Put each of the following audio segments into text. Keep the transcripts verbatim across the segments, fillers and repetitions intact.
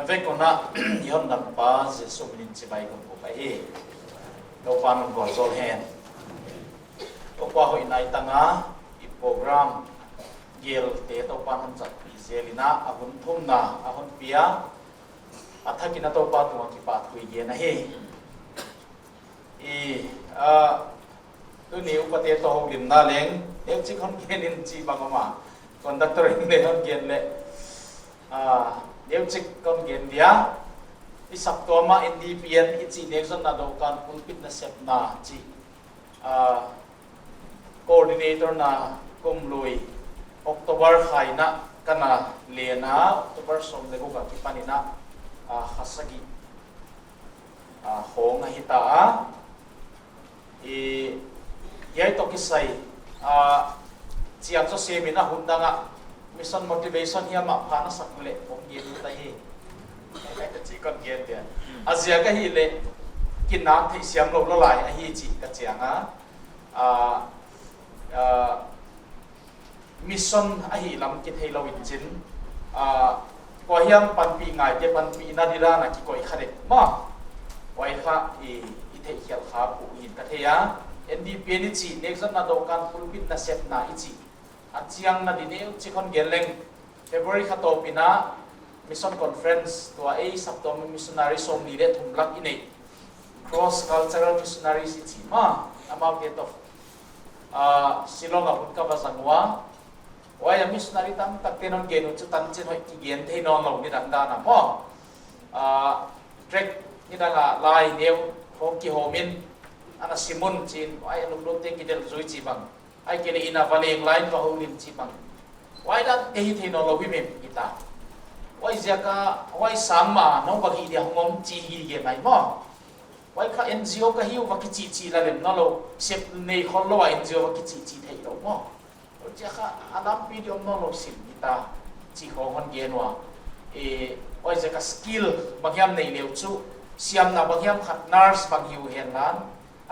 Vek un a, i Hondampa Jesu min in chibai kon ko ka hi. Toupa'n hon vualzawl hen. Toupa hoihna i tang a, i program gelte Toupa'n hon zat pi zel in a, a hun thumna a hon pia, a thak in a Toupa tungah kipahthu i gen ahi. I, ah, tuni upate toh houlimna leng, neuchik hon gen in chi bang a, conductor in leng hon gen leh, ah, neuchik kon gen dia. I saptuam ah N D P N i chih nekzonna dawhkan pulpit nasepna chih, ah, coordinator na kum lui October kha in a ka na len a, October sawm leh guk a kipan in a, ah, kha sagih, ah, khawng ahi ta a. I, hiai toh kisai, ah, chiang zaw sem in a hun dang a mission motivation hiam a pha na sak leh kong gen ta hi. Ka chih kon gen dia. A ziak ahihleh, kinak theihsiam lou lou lai ahi chih ka chiang a. Ah, ah, mission ahih lam kithei lou in chin, ah, kuahiam panpih ngaite panpihna di'n a kikoih kha dek maw. Huai kha i, i theihkhial kha peuh hi'n ka thei a. N D P N i chih nekzonna dawhkan pulpit nasepna i chih a chiang na di neuchik hon gen leng, February kha tawp in a Mission Conference, tua ei saptuam missionary sawmnih leh thum lak i neih, cross cultural missionaries i chi maw, amaute toh, ah, Shillong a hun ka va zang ua. Huai a missionary tamtakte'n hon gen uh chu tanchin hoih kigen thei nawnlou nidang dan a maw. Ah, tract nidang a lai neu hong kihawm in, ana sim un chi'n, huai a lunglut te kidelh zui chih bang, ahihkeileh inn a va leng lai in va houlim chih bang, huai dante hithei nawnlou himhim hita. Huaiziak a, huai sang mah nou bang hih dia hong om chi hi gige mai maw. Huai kha N G O ka hi uh va kichih chih la lem nawnlou, sep nei khollou a N G O va kichih chih theilou maw. Huaiziak kha a lampi di om nawnlou sim hita, chih khawng hon gen ua. E, huaiziak a skill banghiam nei le uh chu, siamna banghiam khat, nurse bang hi uh henla,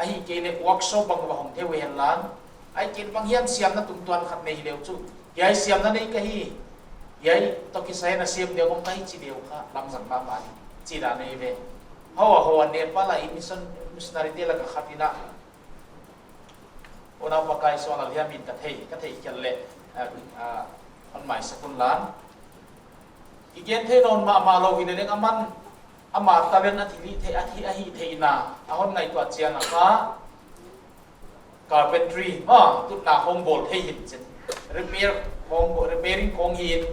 ahihkeileh workshop bang va hong thei uh henla, ahihkeileh banghiam siamna tungtuan khat nei le uh chu, hiai siamna nei ka hi, hiai toh kisai na siam deuh om ka hi chi le uh kha lamzang mahmah di, chih dan ahi ve. Hou a hou a Nepal a i mission, missionary te lak a khat in a, unau pakai Suanlalhia min ka thei, ka theihkhial leh, ah, ah, hon maisak un lan. I gen thei nawn mahmah lou hileh leng aman, ama talent a thilhih theih, a thi, a hihtheihna a hon ngaihtuah chiang a kha, carpentry, ah, tutna khawng bawl thei hi'n chin. Repair khawng bawl, repairing khawng hi'n,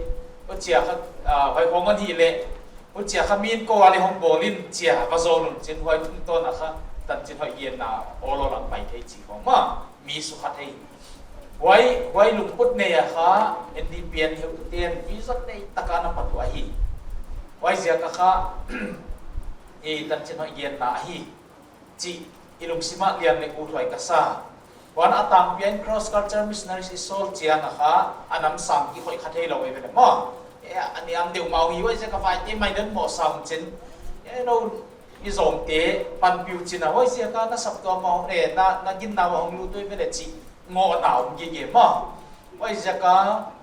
huchia kha, ah, huai khawng hon hih leh, huchia kha mi'n kou a leh hong bawl in chia va zawl un chin, huai tungtawn a kha tanchin hoih genna awl awl a pai thei chih khawng maw, mi sukha thei. Huai, huai lungput nei a kha N D P N heutute'n vision nei tak a na pat uh ahi. Huaiziak a kha, e, tanchin hoih genna ahi chih i lungsim ah lian leh uthuai ka sa. Huan a tangpi in cross culture missionaries i sawl chiang a kha, a nam sang kikhoih kha theilou ei ve leh maw. E, a niam deuh mah uh hi, huaiziak a vaite mai dan maw sa un chin. E, nou i zawngte panpih uh chin a, huaiziak a na saptuam ah hong, e, na, na ginna ah hong lut uh ei ve leh chih ngohna om gige maw. Huaiziak a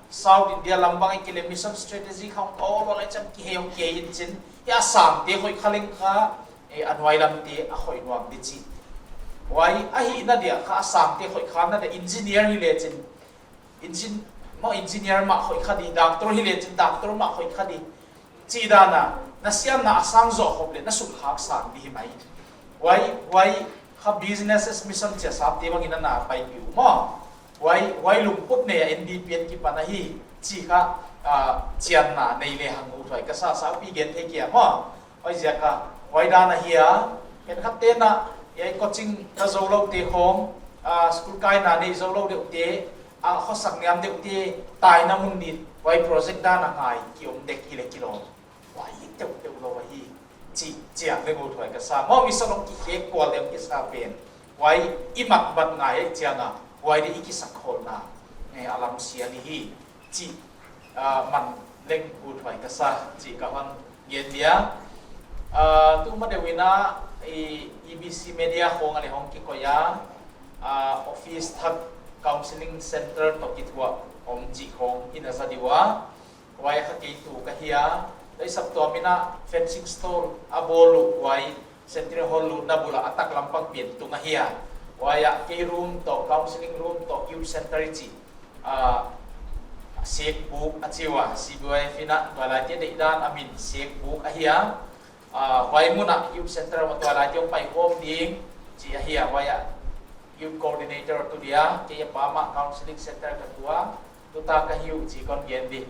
South India lam bang ahihkeileh mission strategy khawng awl awl a cham kihei hong kei in chin. Hiai a sangte khoih kha leng kha, e, a nuai lamte a khoih nuam di chih. Huai ahihna dia kha a sangte khoih kha na dia engineer hi le chin, engin-, maw engineer mah khoih kha di, doctor hi le chin doctor mah khoih kha di. Chih dan a, na siamna a sang zoh khop leh na sum khak sang di hi mai. Huai, huai kha business as mission chia sapte bang in a na paipih uh maw. Huai, huai lungput nei a N D P N kipan ahi chih kha, ah, chianna nei lehang uthuai ka sa, saupi gen thei kei a maw. Huaiziak a, huai dan ahi a, khenkhatte'n a, hiai coaching ka zou loute khawng, ah, school kaina nei zou lou deuhte, ah, khosak niam deuhte, taina mun in, huai project dan a ngai, ki om dek hi leh kilawm. Huai hi teuhteuh lou ahi, chih chiang leng uthuai ka sa. Maw mission hong kikhek kual leh kisa pen. Huai i matmat ngai chiang a, huai di i kisakkholna, eh, a lam sia di hi. Chih, ah, man leng uthuai ka sa, chih ka hon gen dia. Ah, tuma deuh in a, i, E B C Media khawng a leh hong kikoih a, ah, office thak counseling center toh kithuah om chih khawng i na za di ua. Huai kha kei tu ka hi a, Ei saptuam in a fencing stall a bawl uh, huai Centenary Hall lutna bul a a taklam pang pen tung ahi a. Huai ah kei room toh, counseling room toh, youth center i chih, ah, sek buk a chi ua, C B Y F in a tuailaite deihdan a min sek buk ahi a. Ah, huai mun ah youth center ah tuailaite hong pai khawm ding chih ahi a. Huai ah youth coordinator tu dia, kei a pam a counseling center ka tu a, tuta ka hi uh chih kon gen di.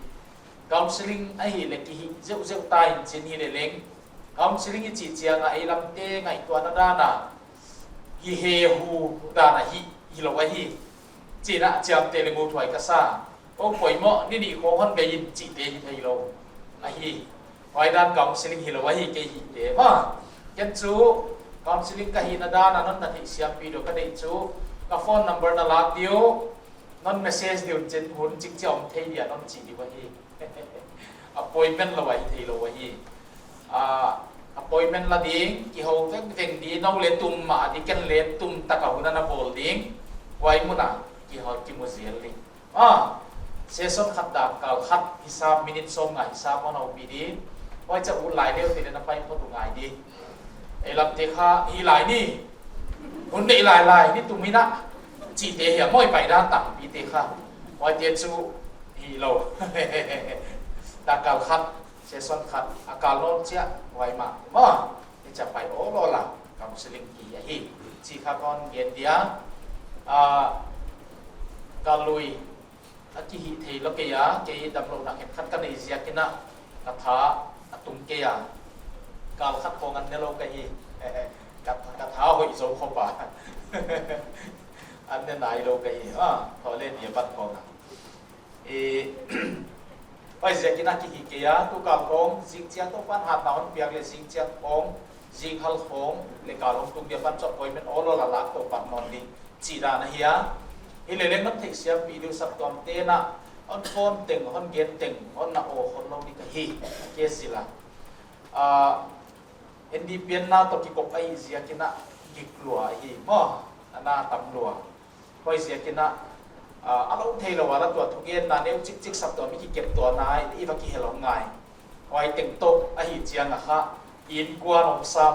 Counseling ahihleh kihih zeuhzeuh ta in chin hileh leng, counseling i chih chiang a ei lamte ngaihtuahna dan a, hi he hu dan a hi, hilou ahi. Chih na chiamteh leh mu thuai ka sa. Kou poimoh, ni nih khong hon bei in chihte hi theilou ahi. Huai dan counseling hilou ahi, kei hihte maw. Ken chu counseling ka hihna dan a non na theihsiam pi di uh ka deih chu, ka phone number na lak di uh, non message di un chin, hun chik chia om thei dia non chih di uh ahi. Appointment lou a hi theilou ahi. Ah, appointment la ding, kihou vengveng di, nou leh tum mah di, ken leh tum tak a hun ana bawl ding. Huai mun a kihou kimu zel di. Ah, session khat dak kal khat hisap, minute sawmnga hisap hon houpih di. Huai chia ut lai leh ti leh na pai phot uh ngai di. Ei lamte kha hi lai ni, hun neih lailai ni tum in a chihte hi a, moi pai dan tangpite kha. Huaite chu hilou. Dak kal khat, session khat a kal nawn chiah, huai mah maw. Hichia pai awlawl a counseling kihi ahi chih kha kon gen dia. Ah, kal lui a kihih theilou kei a, kei damlouhna khenkhat ka neih ziak in a, ka tha a tung kei a. Kal khat khong an ne lou ka hi. Ka, ka tha hoih zou khop a. An ne nailou ka hi. Ah, tho le ni a bat khong a. Eh, huaiziak in a kihih kei a, tu kal khong, zing chiang Toupan hatna hon piak leh zing chiang khong, zing hal khong, leh kal hong tung dia pan chu appointment awlawl a lak Toupan nawn di chih dan ahi a. Hileh leng non theihsiam pi di uh, saptuamte na hon phone teng, hon gen teng, hon na aw khol lou di ka hi, ke zil a. Ah, N D P N na toh kikop ahih ziak in a gik lua hi maw, a na tam lua. Huaiziak in a, ah, a lou theilou a la tua thugenna neu chikchik saptuam i kikep tuahna i va kihel hong ngai. Huai teng toh ahih chiang a kha, innkuan hong sam.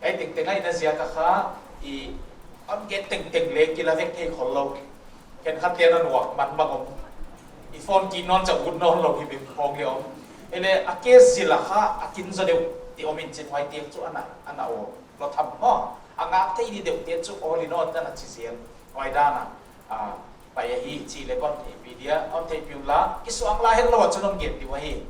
Ei tengteng a i na ziak a kha, i hon gen tengteng leh kila vek thei khol lou. Khenkhat te na nuak man bang om. I phone kik nawn chiah ut nawn lou hi bang khong leh om. Ei leh a ke zil a kha, a kin zaw deuh ti om in chin, huaite chu ana, ana aw lua tham maw. A ngak thei di deuhte chu aw li nawn ana chi zel. Huai dan a, ah, pai ahi chih leh kon theihpih dia, kon theihpih un la, kisuang la hetlou a chu non gen di uh ahi.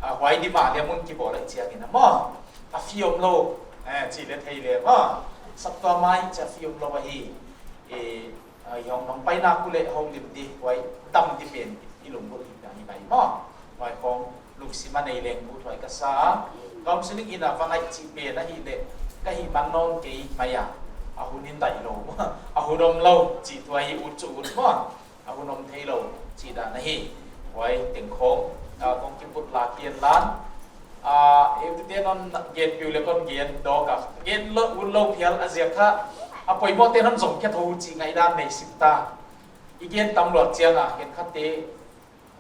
Ah, huai di mah leh mun kibawl lai chiang in a maw. A fi om lou, eh, chih leh thei leh maw. Saptuam mai chia fi om lou ahi. Eh, ah, i hong nong paina uh leh houlim di, huai dam di pen i lunggulh hi pen hi mai maw. Huai khong lungsim a nei leng mu thuai ka sa. Counseling in a va ngaih chih pen ahihleh, ka hih man nawn kei mai a. A hun in dai lou. A hun om lou, chih tuh ahi, ut chu ut maw. A hun om theilou, chih dan ahi. Huai teng khong, ah, kong kiput lak hian lan. Ah, eite non gen piu leh kon gen dawk a. Gen lou, ut lou phial a ziak kha. A poimoh te non zong kia tho chih ngaihdan nei sim ta. I gen tam lua chiang a, khenkhat te,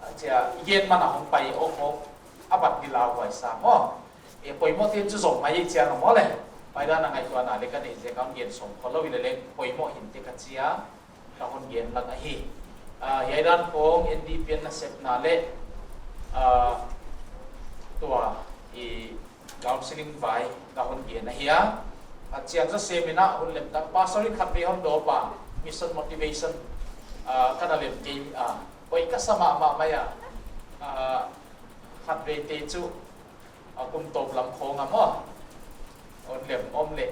ah, chia, i gen man a hong pai aw khong, a bat di lau huai sa maw. E poimoh te chu zong mai chiang a maw leh. Mai dan a ngaihtuahna leh ka neih ziak a gen sawm khol lou i leh leng poimoh hinte ka chi a. Ka hon gen lak ahi. Ah, hiai dan khong N D P N nasepna leh, ah, tua i counseling vai ka hon gen ahi a. A chiang zaw sem in a hun lem tak pastor in khatvei hon dawp a, mission motivation, ah, ka na lem kei a. Huai ka sa mahmah mai a. Ah, khatvei te chu, a kum tawp lam khong a maw. Hon lem om leh.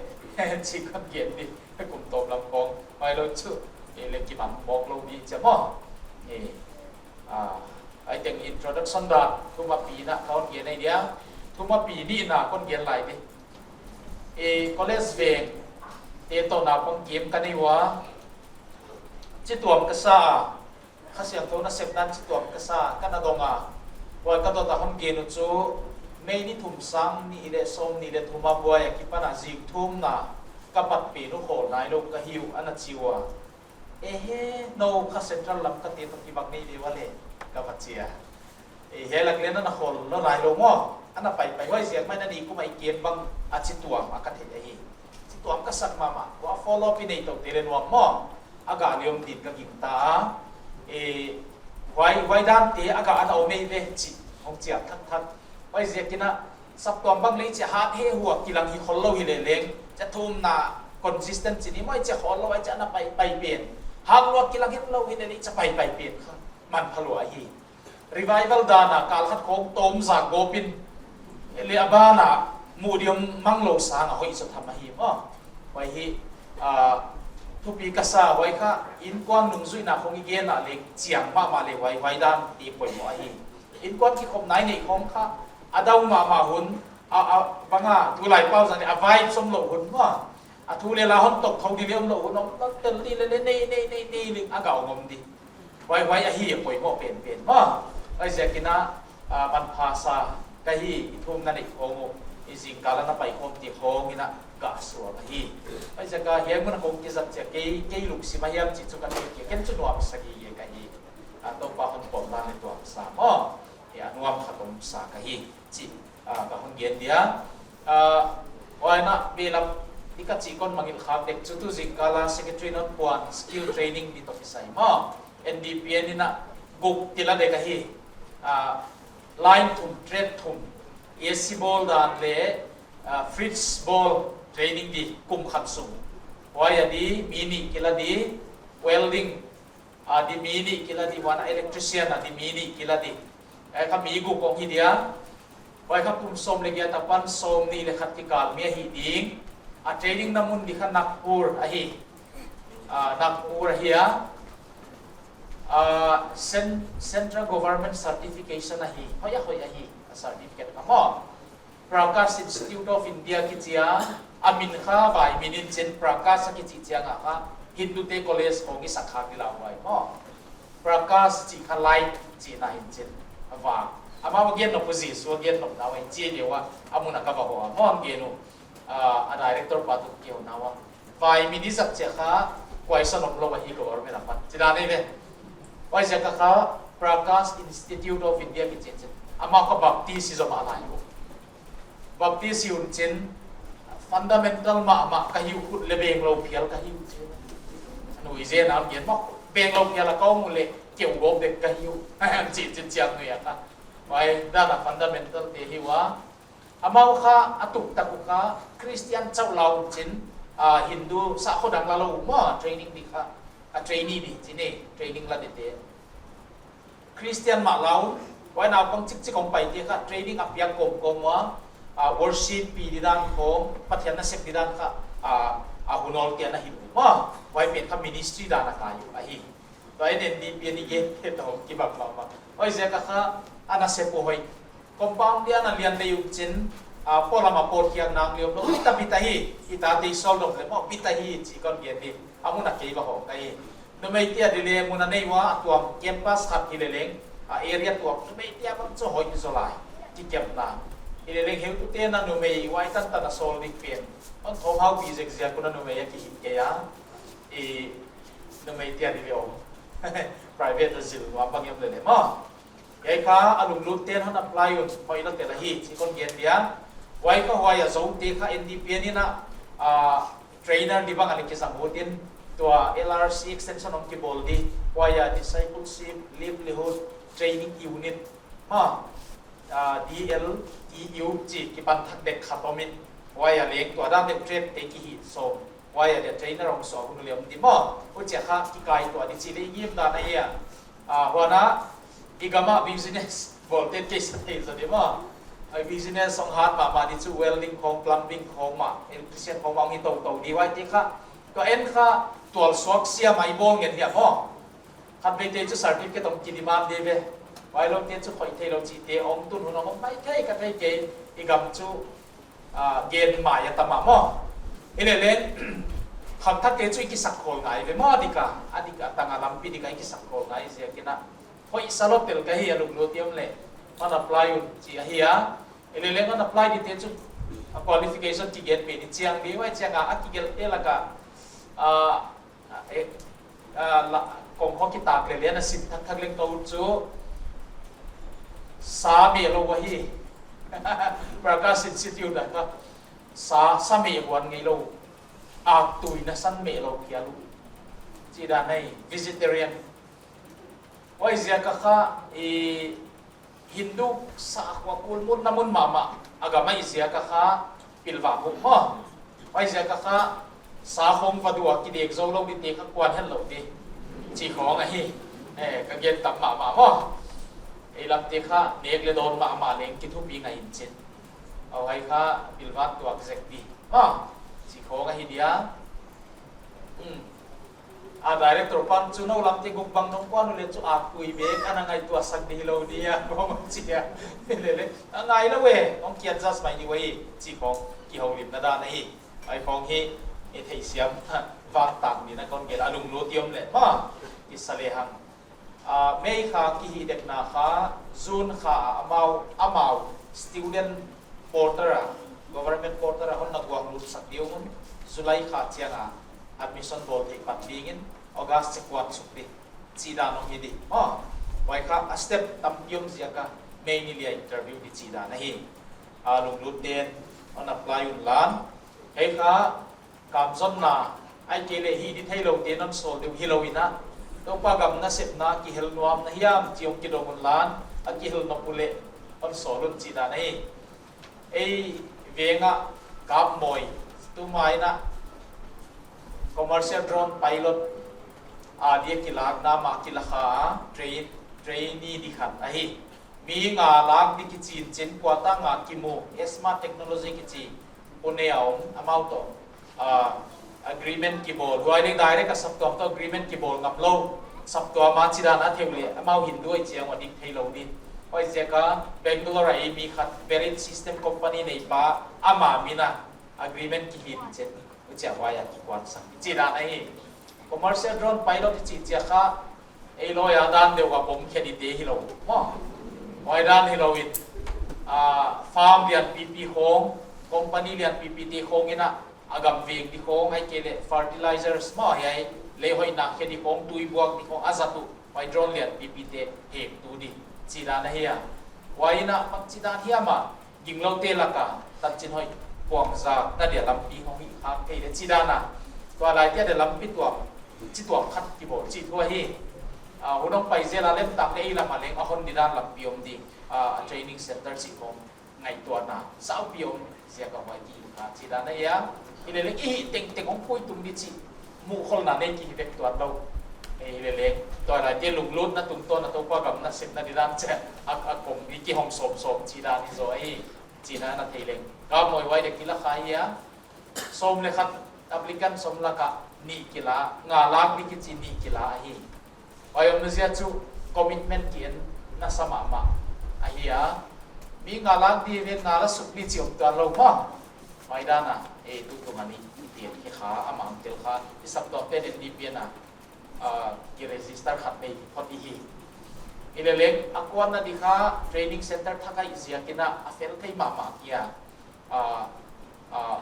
Chih kon gen di. Kum tawp lam khong. Huai lou chu. E leh kiman mawk lou di chia maw. E. Ah, ai teng introduction dan. Thumapi in a ka hon gen ahi dia. Thumapi nih in a kon gen lai di. E, college veng te toh naupang kiam ka nei ua. Chituam ka sa a. Kha Siangthou nasepna chituam ka sa, ka na dong a. Huai ka dot a hon gen uh chu, May ni thum sang nih leh sawmnih leh thum a buai a kipan a zing thumna ka pat pen uh khawl nailou ka hi uh, ana chi ua. Ehe, nou kha Central lam ka te toh kibang nei leh ua leh, ka va chi a. Eh, hiai lak leng ana khol lou lai lou maw. Ana paipai huaiziak mai in ni kum a i kem bang a chi tuam a ka theih ahi. Chi tuam ka sak mahmah, huai follow up i nei tou te leng nuam maw. A gah liam din ka gingta a. Eh, huai, huai dan te a gah ana om ei ve chih hong chiam thakthak. Huaiziakin a saptuam bang leng chia hat he huai kilang hi khol lou hi leleng, chia thumna consistent chih ni maw, chia khol lou, chia ana paipai pen. Hat lua kilang hi lou hi leleng chia paipai pen kha manpha lua hi. Revival dan a kal khat khong tawm zak gawp in, leh a ban a muh diam mang lou sang a hoih zaw tham ahi maw. Huai hi, ah, thupi ka sa, huai kha innkuan nungzuihna khong i gen a leng chiang mahmah leh huai, huai dan te poimoh ahi. Innkuan kikhopna i neih khong kha a dau mahmah hun, a, a, bang a, tulai pau zang leh a vai som lou hun maw. A thu leh la hon tok thou di leh om lou hun om, tel di leh leng nei, nei, nei, nei leng a gah om di. Huai, huai ahi a poimoh penpen maw. Huaiziakin a, ah, manpha sa ka hi, i thumna neih khong uh, i zingkal a na pai khawm te khong in a gah suak ahi. Huaiziak a hiai mun a kong kizat chia kei, kei lungsim a hiam chih chu ka theih kei, ken chu nuamsa gige ka hi. Ah, Toupa hon pom dan leh tuamsa maw. Eh, a nuam khat om sa ka hi. Chih, ah, ka hon gen dia. Ah, huai in a behlap di ka chih kon mangngilh khak dek chu tu zingkal a secretary non puan skill training di toh kisai maw. N D P N in a guk kila dek ahi. Ah, line thum, trade thum, A C bawl dan leh, ah, fridge bawl training di kum khat sung. Huai a di, mi nih kila di, welding, ah, di mi nih kila di, huan a electrician a di mi nih kila di. Eh, kha mi guk hong hi dia. Huai kha kum sawm leh giat apan sawmnih leh khat kikal mi ahi ding. A training na mun di kha Nagpur ahi. Ah, Nagpur ahi a. Ah, cen-, Central Government Certification ahi. Hoih a, hoih ahi. A certificate kha maw. Prakash Institute of India kichi a, a min kha vai min in chin Prakash a kichih chiang a kha Hindu te college khong i sak khak di lau huai maw. Prakash chih kha light chihna hi in chin, a vang. Amau a gen nop uh Jesu a gen nop na huai chi deuh a, a mun a ka va hoh a maw a gen uh. Ah, a director pa toh kihouna ua. Vai min i zat chiang kha, kuai sa nop lou ahi government apat. Chih dan ahi ve. Huaiziak a kha, Prakash Institute of India kichi chin. Amau kha Baptist i zom a lai uh. Baptist i un chin, fundamental mahmah ka hi uh, khut leh beng lou phial ka hi uh chin. Nui zen a gen maw, beng lou phial a ka om uleh, keu gawp dek ka hi uh. Chih chin chiang nui a kha. Huai dan a fundamental te hi ua. Amau kha a tuktak uh kha Christian chauh la un chin, ah, Hindu sahkhua dang la lou maw, training di kha, a trainee di chin e, training la di te. Christian mah la un, huai naupang chikchik hong pai te kha, training a piak kawmkawm ua, ah, worship pi di dan khong, Pathian na sep di dan kha, ah, a hun awl te ana hi uh maw, huai pen kha ministry dan a kai uh ahi. Tua in N D P N i gen te toh kibang mahmah. Huaiziak a kha, ana sep uh hoih. Compound dia ana lian lei uh chin, ah, polam a pawt khiak nang liam lou, bit a bit ahi, i ta te i sawl dom leh maw, bit ahi chih kon gen di, a mun a kei va hoh ka hi. Numei te a di leh mun a nei ua, a tuam campus khat hi leleng, ah, area tuam, numei te a bang chu hoih zaw lai, kikepna. Hi leleng heutute'n a numei uai tantan a sawl dik pen. Hon thawm hau pi zekzek un a numei a kihih kei a, i numei te a di leh om. Private a zil nuam bang hiam leleng maw. Hiai kha a lunglut te'n hon apply un, hoih lou tel ahi, chih kon gen dia. Huai kha huai a Zote kha N D P N in a, ah, trainer di bang a leng kizang ut in, tua L R C extension hong kibawl di, huai a discipleship, livelihood, training unit, maw, ah, D L T U chih kipan thak dek khat om in, huai a leng tua dan dek trade te kihih sawm. Huai a dia trainer hong suah hun leh om di maw. Huchia kha kikai tuah di chih leh i ngim dan ahi a. Ah, huan a, i gam a business bawl te case ahi zaw di maw. Ai business hong hat mahmah di chu welding khong, plumbing khong mah, electrician khong mah hong hi toutou di huai te kha. Tua en kha tual suak siam a i bawl ngen hia maw. Khatveite chu certificate hong kidemand di ve. Huai lou te chu khoih theilou chih te om tun hun om maithei ka thei kei, i gam chu, ah, gen mai a tam a maw. Hi leleng, khangthakte chu i kisak khol ngai ve maw a dik a, a dik a tang a lampi dik a i kisak khol ngai ziakin a. Hoih sa lou tel ka hi a lunglut i om leh. Hon apply un chih ahi a. Hi leleng hon apply di te chu, a qualification kigelh pen i chiang di, huai chiang a, a kigelh te lak a, ah, Ah, eh, ah, la, kong hong kitak leh leng a sim thakthak leng ka ut chu. Sa meh lou ahi. Prakash Institute ah kha sa, sa meh huan ngeilou. Aktui nasan meh lou phial uh. Chih dan ahi, vegetarian. Huaiziak a kha, i Hindu sa khua kulmutna mun mahmah a gam ahih ziak a kha pilvang uh maw. Huaiziak a kha sa khong va duh a kidek zou lou dingte kha kuan hetlou di. Chih khong ahi. Eh, ka gen tam mahmah maw. Ei lamte kha nek leh dawn mahmah leng kithupi ngai in chin. Huai kha pilvang tuak zek di. Maw. Chih khong ahi dia. Hmm. A director pan chu nou lamte guk bang nong kuan uleh chu aktui bek ana ngaihtuah sak di hilou dia, kong chi a. Lele, a ngai lou e, hong ki adjust mai di uh ahi, chih khong kihoulimna dan ahi. Huai khong hi, i theisiam, vak tang dingin kon gen a, lunglut i om leh maw, kisa lehang. Ah, May kha kihih dekna kha, June kha a amau, amau student quarter a, government quarter a hon na guanglut sak di uh un, July kha chiang a admission bawl theih pat dingin, August chiang kuan suk di, chih dan om hi di. Maw, huai kha a step tampi om ziak a, May ni li a interview di chih dan ahi. Ah, lunglut ten, hon apply un lan. Hiai kha, kamzonna, ahihkeileh hih di theilou te non sawl di uh hilou in a. Toupa gam nasepna kihel nuam na hiam chih hong kidong un lan, a kihel nop uleh, hon sawl un chih dan ahi. Ei veng a Kammawi, tu mai in a commercial drone pilot a dia kilakna mah kila kha a, train, trainee di khat ahi. Mi nga lak di kichi in chin, kua ta nga kimu, Esma Technology kichi, Pune a om, amau toh, ah, agreement kibawl. Huai leng direct a saptuam toh agreement kibawl ngam lou. Saptuam a chih dan a theih uleh, amau Hindu ahih chiang a dik theilou di. Huaiziak a Bangalore a ei mi khat, Verit System Company neipa, ama min a agreement kihin chin. Huchia huai a kikuan sak di chih dan ahi. Commercial drone pilot chih chiang kha, ei lawyer dan deuh a bom khe dite hilou. Maw. Huai dan hilou in, ah, farm lian pipi khong, company lian pipi te khong in a, a gam veng di khong, ahihkeileh fertilizers maw hiai, lei hoihna khe di khong, tui buak di khong, a zat uh, huai drone lian pipi te hek tu di, chih dan ahi a. Huai in a, bang chih dan hiam a, gingloute lak a, tanchin hoih, puangzakna dia lampi hong hih khak thei leh chih dan a. Tualaite dia lampi tuam, chi tuam khat kibawl, chih thu ahi. Ah, hun hong pai zel a lem tak leh ei lam a leng a hon di dan lampi om di. Ah, training center chih khong ngaihtuahna, saupi om, ziak a huai ki kha chih dan ahi a. Hilele i hih tengteng hong pui tung di chih. Muhkholhna nei ki hi vek tuan lou. Eh, hilele, tualaite lunglutna tungtawn a Toupa gam nasepna di dan chiang a, a kong di kihong sawmsawm chih dan hi zaw ahi. Chih na na thei leng. Kammawi huai dia kila kha hi a. Sawm leh khat applicant sawm lak a nih kila, nga lak di kichi nih kila ahi. Huai omna ziak chu commitment ki en nasa mahmah ahi a. Mi nga lak di ven nga la suk di chih om tuan lou maw. Huai dan a, eh, tutung a ni, i tel khe kha, a mang tel kha, i saptuamte den di pian a, ah, ki register khat nei phot i hi. Hilele, a kuanna di kha, training center thak ahih ziak in a, a fel thei mahmah kia. Ah, ah,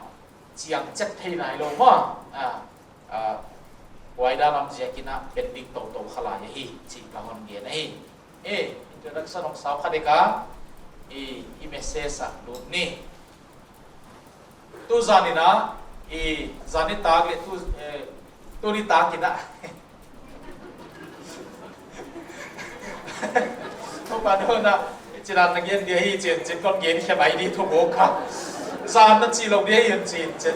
chiang chet thei nailou maw. Ah, ah, huai dan lam ziak in a pending toutou kha lai ahi, chih ka hon gen ahi. Eh, introduction hong sau kha dek a, i, i message a lut ni. Tu zan in a, i, zan nitak leh tu, eh, tuni tak in a. Toupa nung in a, chih dan na gen dia hi chin chin kon gen khe mai di thu bawk kha. Zan na chi lou dia hi chin chin.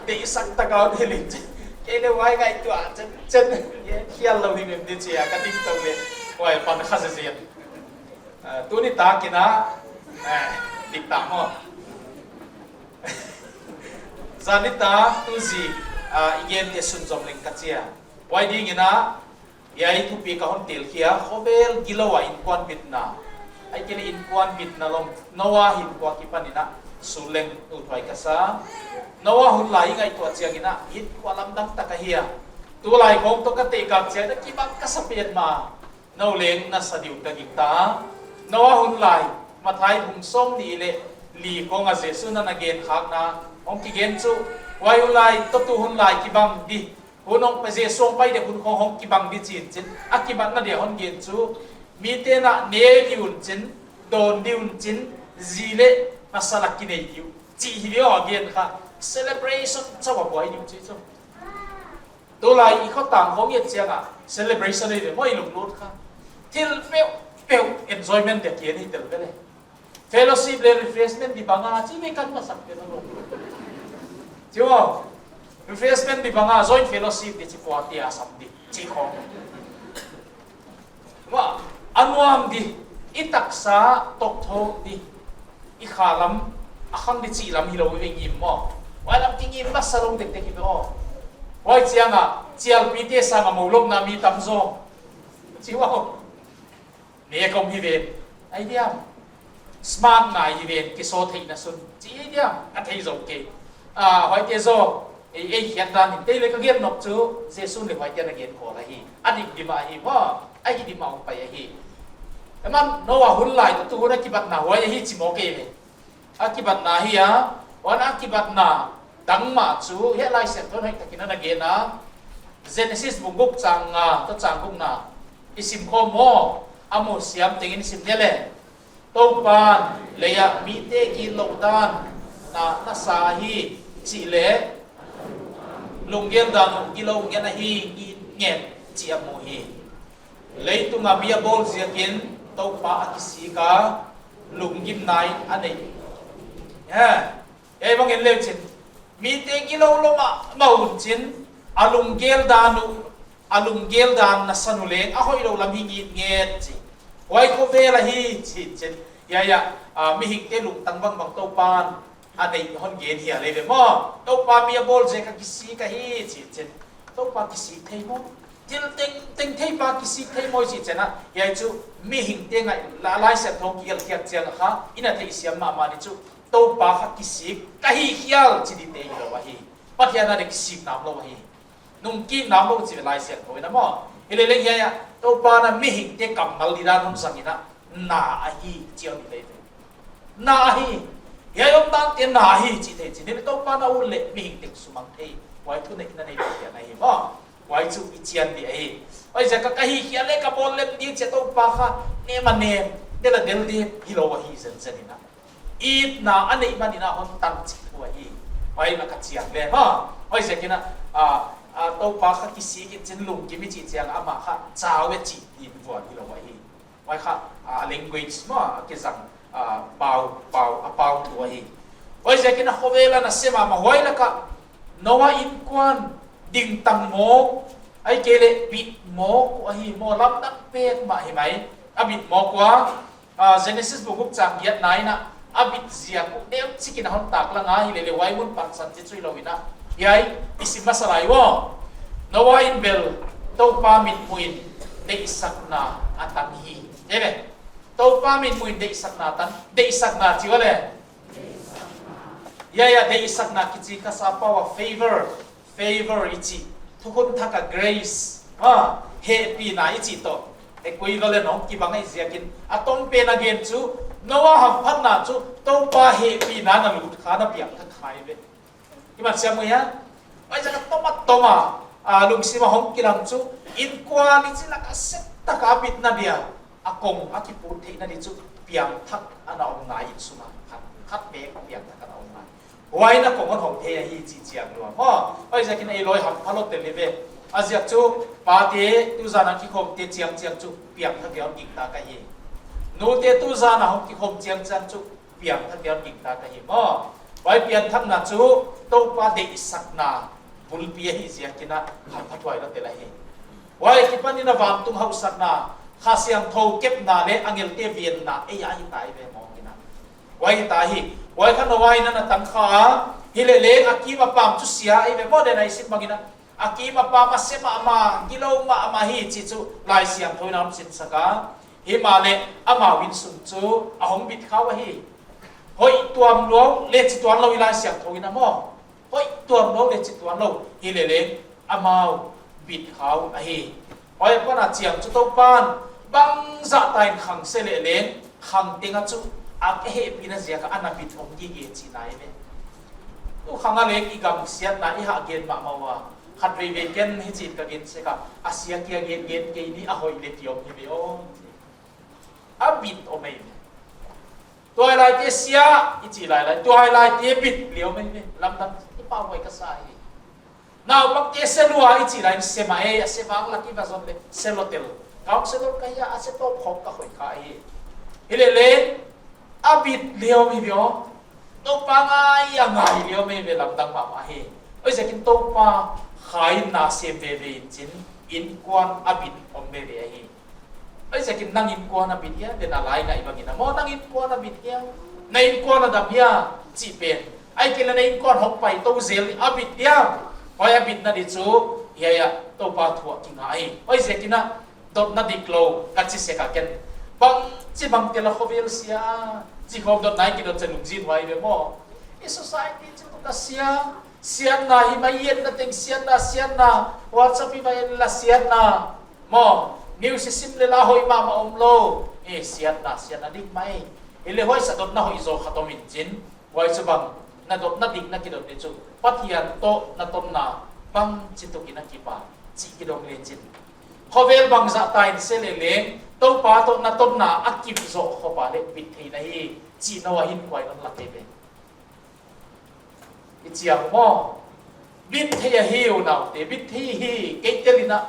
Deihsak tak a om hi leng chin. Kei leh huai ngaihtuah chin chin. Gen khial lou hi mem di chi a ka ding tou leh. Huai pan kha zezen. Ah, tuni tak in a, eh, dik tak maw. Zan nitak tu zi, ah, i gente sunzom leng ka chi a. Huai ding in a, hiai thupi ka hon tel khia, khovel gilou a inkuanpihna. Ahihkeileh inkuanpihna lom, Noah hinkhua kipan in a, sul leng uthuai ka sa. Noah hun lai i ngaihtuah chiang in a, hinkhua lamdang tak ahi a. Tulai khong toh ka teh kak chiang in a, kibang ka sa petmah. Nou leng na sa di uh ka gingta. Noah hun lai, Matthai bung sawmnih leh li khong a Jesu'n a na gen khakna, hong kigen chu, huai hun lai, toh tu hun lai kibang di. Hun hong pai Jesu hong pai dek hun khong hong kibang di chin chin. A kibatna dia hon gen chu, mite'n a ne di un chin, dawn di un chin, zi leh masa lak kinei di uh. Chih hi ve aw a gen kha. Celebration chauh a buai di uh chih chu. Tulai i khotang khong i et chiang a celebration ei ve maw i lunglut kha. Thil peuhpeuh enjoyment dia kian hi tel ve le. Fellowship leh refreshment di bang a chih ve kan masak pen a lo. Chih aw. Refreshment di bang a joint fellowship di chih pua tia sam di. Chih khong. Maw, a nuam di, i taksa tawk thou di, i kha lam, a khang di chih lam hi lo i ve ngim maw. Huai lam kingim masa lo tektek hi ve aw. Huai chiang a, chialpite sang a mou lopna mi tam zaw. Chih aw. Nek om hi ve, ai diam. Smart ngai hi ve, kisawl theihna sun. Chih ai diam, a thei zou kei. Ah, huaite zaw, ei, ei khiat dan in, tei leh ka gen nop chu, Jesu'n leh huaite ana gen khol ahi. A dik di mah ahi maw, a hi di mah uh pai ahi. Aman, Noah hun lai, tu hun a kibatna huai ahi chi maw kei ve. A kibatna hi a, huan a kibatna, dang mah chu, hiai Laisiangthou hoihtakin ana gen a. Genesis bung guk chang nga, toh chang gukna. I sim khawm maw, a mu siam tengin sim ni leh. Toupa'n, lei ah mite gilou dan, na, na sa hi, chih leh, lunggel dan uh gilou ngen ahi, ngitnget, chih a mu hi. Leitung a mi a bawl ziakin, Toupa a kisik a, lunggimna in a nei. He, ei bang en leu chin, mite gilou lou mahmah un chin, a lunggel dan uh, a lunggel dan na san uh leng, a hoihlou lam hi ngitnget chi. Huai khovel ahi chi chin. Hiai ah, ah, mihingte lungtang bangbang Toupa'n a neih hon gen hial ei ve maw. Toupa mi a bawl ziak a kisik ahi chi chin. Toupa kisik thei maw. Thil tengteng theipa kisik thei maw chi chin a. Hiai chu mihingte ngaih la, Laisiangthou kigelh khiak chiang a kha, i na theihsiam mahmah di chu. Toupa kha kisik ka hi hial chi dite hilou ahi. Pathian a leh kisik nam lou ahi. Nung kik nam lou chi ve Laisiangthou in a maw. Hileleng hiai ah, Toupa'n a mihingte kammal didan hon zang in a, na ahi, chi a om hi leh. Na ahi. Hiai omdante na ahi, chi thei chin. Hileh Toupa'n a ut leh mihingte sumang thei. Huai thu neih na nei Pathian ahi maw. Huai chu i chian di ahi. Huaiziak a ka hi hial leh ka bawl lem di chi a Toupa kha, nem a nem, del a del di, hilou ahi zenzen in a. Itna a neih man in a hon tan chih thu ahi. Huai lak a chiang leh maw. Huaiziakin a, a, a, Toupa kha kisik in chin lunggim i chih chiang a amah kha chau e chih in vuan hilou ahi. Huai kha, a, language maw, a kizang, a, pau, pau, a pau thu ahi. Huaiziakin a khovel a na sem a maw huai lak a Noah innkuan dingtang mawk, ahihkeileh bit mawk uh ahi maw lamdang pek mah hi mai. A bit mawk ua, Ah, Genesis bung guk chang giatna in a, a bit ziak uh neuchik in a hon taklang a, hileleh huai mun pansan chih chu hilou in a. Hiai, i sim masa lai ua. Noah in bel, Toupa mitmuh in, deihsakna a tang hi. Ei ve. Toupa mitmuh in deihsakna tang, deihsakna chi ua leh. Hiai ah deihsakna kichi ka sa pau a favor. Favor i chih, thukhun thak a grace, ah, hehpihna i chih toh equivalent hong kibang ahih ziakin, a tawmpen a gen chu, Noah hamphatna chu, Toupa hehpihna in a lut kha, na piangthak kha hi ve. I mat siam uh hia? Huaiziak a tawm a tawm a, ah, lungsim a hong kilang chu, innkuan i chih lak a sep tak a bitna dia, a kong a kiput theihna di chu, piangthak ana om ngai in sum a, khat, khat bek piangthak ana om ngai. Huai in a kong hon hong thei ahi chih chiang lua. Maw, huaiziakin ei lawi hampha lou tel hi ve. A ziak chu, pate tuzan a kikhawmte chiangchiang chu piangthak dia hon gingta ka hi. Nute tuzan a hong kikhawm chiangchiang chu piangthak dia hon gingta ka hi. Maw, huai pianthakna chu Toupa deihsakna bulpi ahih ziakin a hamphathuai lou tel ahi. Huai akipanin a vantung hauhsakna, Kha Siangthou kepna leh angelte venna ei a hita hi ve maw kina. Huai hita hi, huai kha Noah in ana tang kha a, hileleng a kim a pam chu sia ei ve maw, den a i sim bangin a. A kim a pam a se mahmah, gilou mahmah hi chih chu Laisiangthou in a hon sinsak a. Himahleh amau innsung chu a hong bit kha uh ahi. Hoih tuanlou, leh chi tuanlou i Laisiangthou in a maw. Hoih tuanlou leh chi tuanlou, hileleng amau bit kha uh ahi. Huai apan a chiang chu Toupan, bangzah ta in khang se leleng, khang teng a chu, a hehpihna ziak a ana bit om gige chihna hi ve. Tu khang a leng i gam siatna i hah gen mahmah ua. Khatveivei ken hichi'n ka gen sek a, a sia kia gen gen kei ni a hoih leh ki om hi ve aw. A bit om ei ve. Tuailaite sia i chih lailai, tuailaite bit liau mai ve, lamdang i pau mai ka sa hi. Naupangte se lua i chih lai se mah e, a se vang lak i va zon le se lua tel. Counsellor ka hia, a se tawp khawng ka hoih kha hi. Hilele, a bit liau mai ve aw. Toupa ngai a ngai liau mai ve, lamdang mahmah hi. Huaiziakin Toupa khaina sem veve in chin, innkuan a bit om veve ahi. Huaiziakin nang innkuan a bit hia, den a lai ngai bangin a maw, nang innkuan a bit hia, na innkuan a dam hia, chih pen. Ahihkeileh na innkuan hong pai tou zel a bit hia, huai a bitna di chu, hiai a Toupa thu ah kinga hi. Huaiziakin a dotna diklou, ka chi sek a ken. Bangchibang tel a khovel sia, chi khawm dotna i kidot chin lungzin huai ve maw. I society chu ka sia, siatna hi mai, i etna teng siatna, siatna, WhatsApp i va en la siatna. Maw, news i sim leh la hoih mahmah omlou. Eh, siatna, siatna dik mai. Hileh huai sa dotna hoih zaw khat om in chin. Huai chu bang, na dotna dik na kidot di chu. Pathian toh na tonna bangchituk in a kip a, chih kidong le chin. Khovel bangzah ta in se leleng, Toupa toh na tonna a kip zoh khop a leh bit theihna hi, chih Noa hinkhua in hon la kei ve. I chiang maw. Bit thei ahi unaute, bit thei hi, kei tel in a,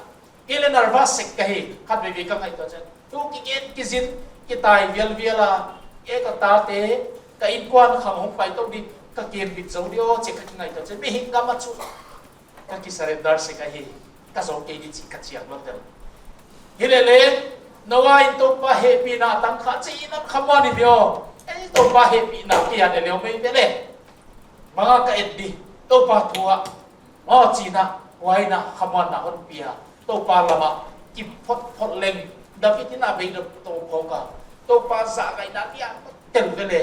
kei leng nervous sek ka hi, khatvei vei ka ngaihtuah chiang. Tu kigen kizin, kitai vialvial a, e ka tate, ka innkuan khang hong pai tou di, ka kem bit zou di aw, chih ka kingaihtuah chiang. Mihing gam a chu, ka kisurrender sek ahi. Ka zou kei di chih ka chiang lua tel. Hilele, Noa in Toupa hehpihna tang kha chih in a khamuan i ve aw. Ei Toupa hehpihna kia de leu mai ve le. Manga ka et di, Toupa thu ah. Maw chih in a, huai in a khamuanna hon pia. Toupa lam ah, kiphotphot leng. David in a beidong tou khawng ka. Toupa zahngaihna lian tel ve le.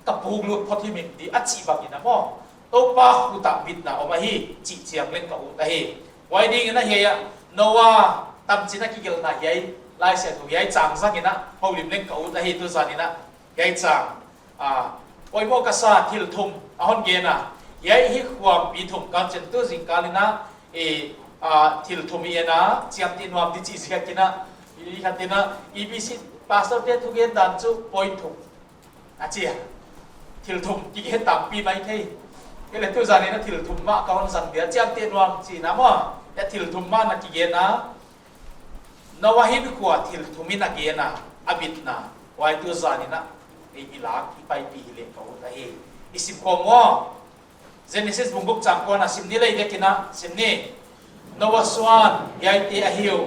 Ka puk lut phot hi min di, a chih bangin a maw. Toupa khut ah bitna om ahi, chih chiang leng ka ut ahi. Huai ding in a hiai a, Noa tanchin a kigelhna hiai, Laisiangthou hiai chang zang in a, houlim leng ka ut ahi tuzan in a, hiai chang. A, poimoh ka sa thil thum, a hon gen a. Hiai hi khuampi thum ka chin tu zingkal in a, e, a, thil thum i en a, chiamteh nuam di chih ziak in a, i khat in a, E B C pastor te thugen dan chu point thum. A chi a. Thil thum kigen tampi mai thei. Kei leng tuzan in a thil thum mah ka hon zang dia, chiamteh nuam chihna maw. Hiai thil thum mah na kigen a. Noa hinkhua thil thum in a gen a, a bitna. Huai tuzan in a, ei i lak, i paipih leh ka ut ahi. I sim khawm maw. Genesis bung guk chang kua na sim ni lei dek in a, sim ni. Noa suan, hiaite ahi uh.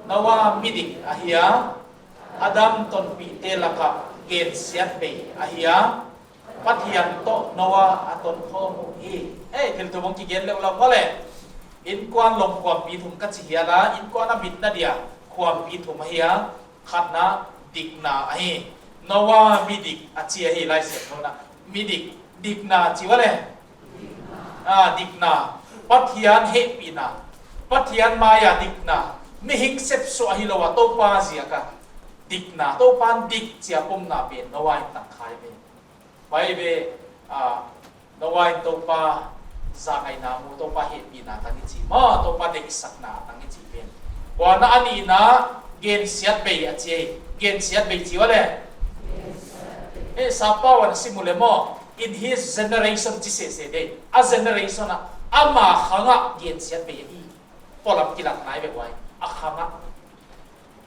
Noa midik ahi a. Adam tonpihte lak ah gensiatbei ahi a. Pathian toh Noa a tonkhawm uh hi. Ei, thil thum hong kigen leuh lam maw le. Innkuan lom khuampi thum ka chi hial a, innkuan a bitna dia khuampi thum ahi a. Khatna, dikna ahi. Noa midik a chi ahi Laisiangthou in a. Midik, dikna chi ua le. A, dikna. Pathian hehpihna. Pathian mai a dikna. Mihing sepsuah hilou a Toupa ziak a dikna. Toupa'n dik chi a pomna pen Noa in tang kha ve. Huai ve, a, Noa in Toupa zahngaihna mu, Toupa hehpihna tang i chi maw, Toupa deihsakna tang i chi pen. Huan a nihna gensiatbei a chi ei, gensiatbei chi ua le. Eh, Sappau in a sim uleh maw, in his generation chi sese dei. A generation a, ama khang ah gensiatbei ahi. Polam kilat nai ve huai, a khang ah.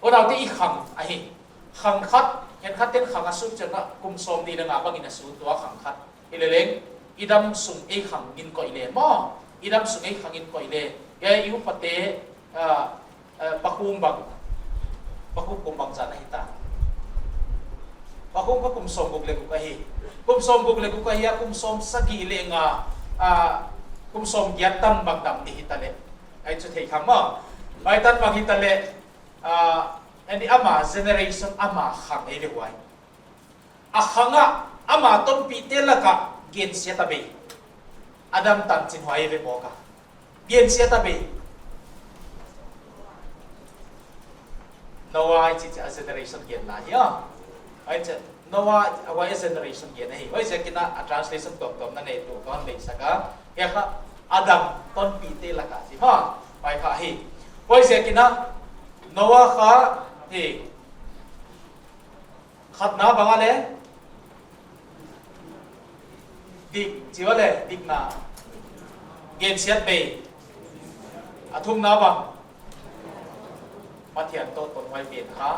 Unaute i khang ahi. Khang khat, khenkhat ten khang a sut chiang a kum sawmnih leh nga bangin a sut ua khang khat. Hileleng, i dam sung ei khang in koih le maw. I dam sung ei khang in koih le. Hiai i upate, ah, ah, Pa Khum bang. Pa Khum kum bangzah na hita. Pa Khum kha kum sawmguk leh guk ahi. Kum sawmguk leh guk ahi a kum sawmsagih leh nga, ah, kum sawmgiat tan bang dam di hita leh. Ai chu thei kham maw. Pai tan bang hita leh. Ah, and ama generation ama khang ei le huai. A khang ah ama tonpihte lak ah gensiat a bei. Adam tanchin huai ve maw ka. Gensiat a bei. Noa i chih a generation genna hi a. Ai chih Noa a huai generation gen ahi. Huaiziakin a translation tuamtuam na nei tu kon bei sak a. Hiai kha Adam tonpihte lak ah chi maw. Huai kha hi. Huaiziakin a Noa kha hi. Khatna bang a le, dik, chi a le, dikna. Gensiatbei. A thumna bang. Pathian toh tonhuai pen kha.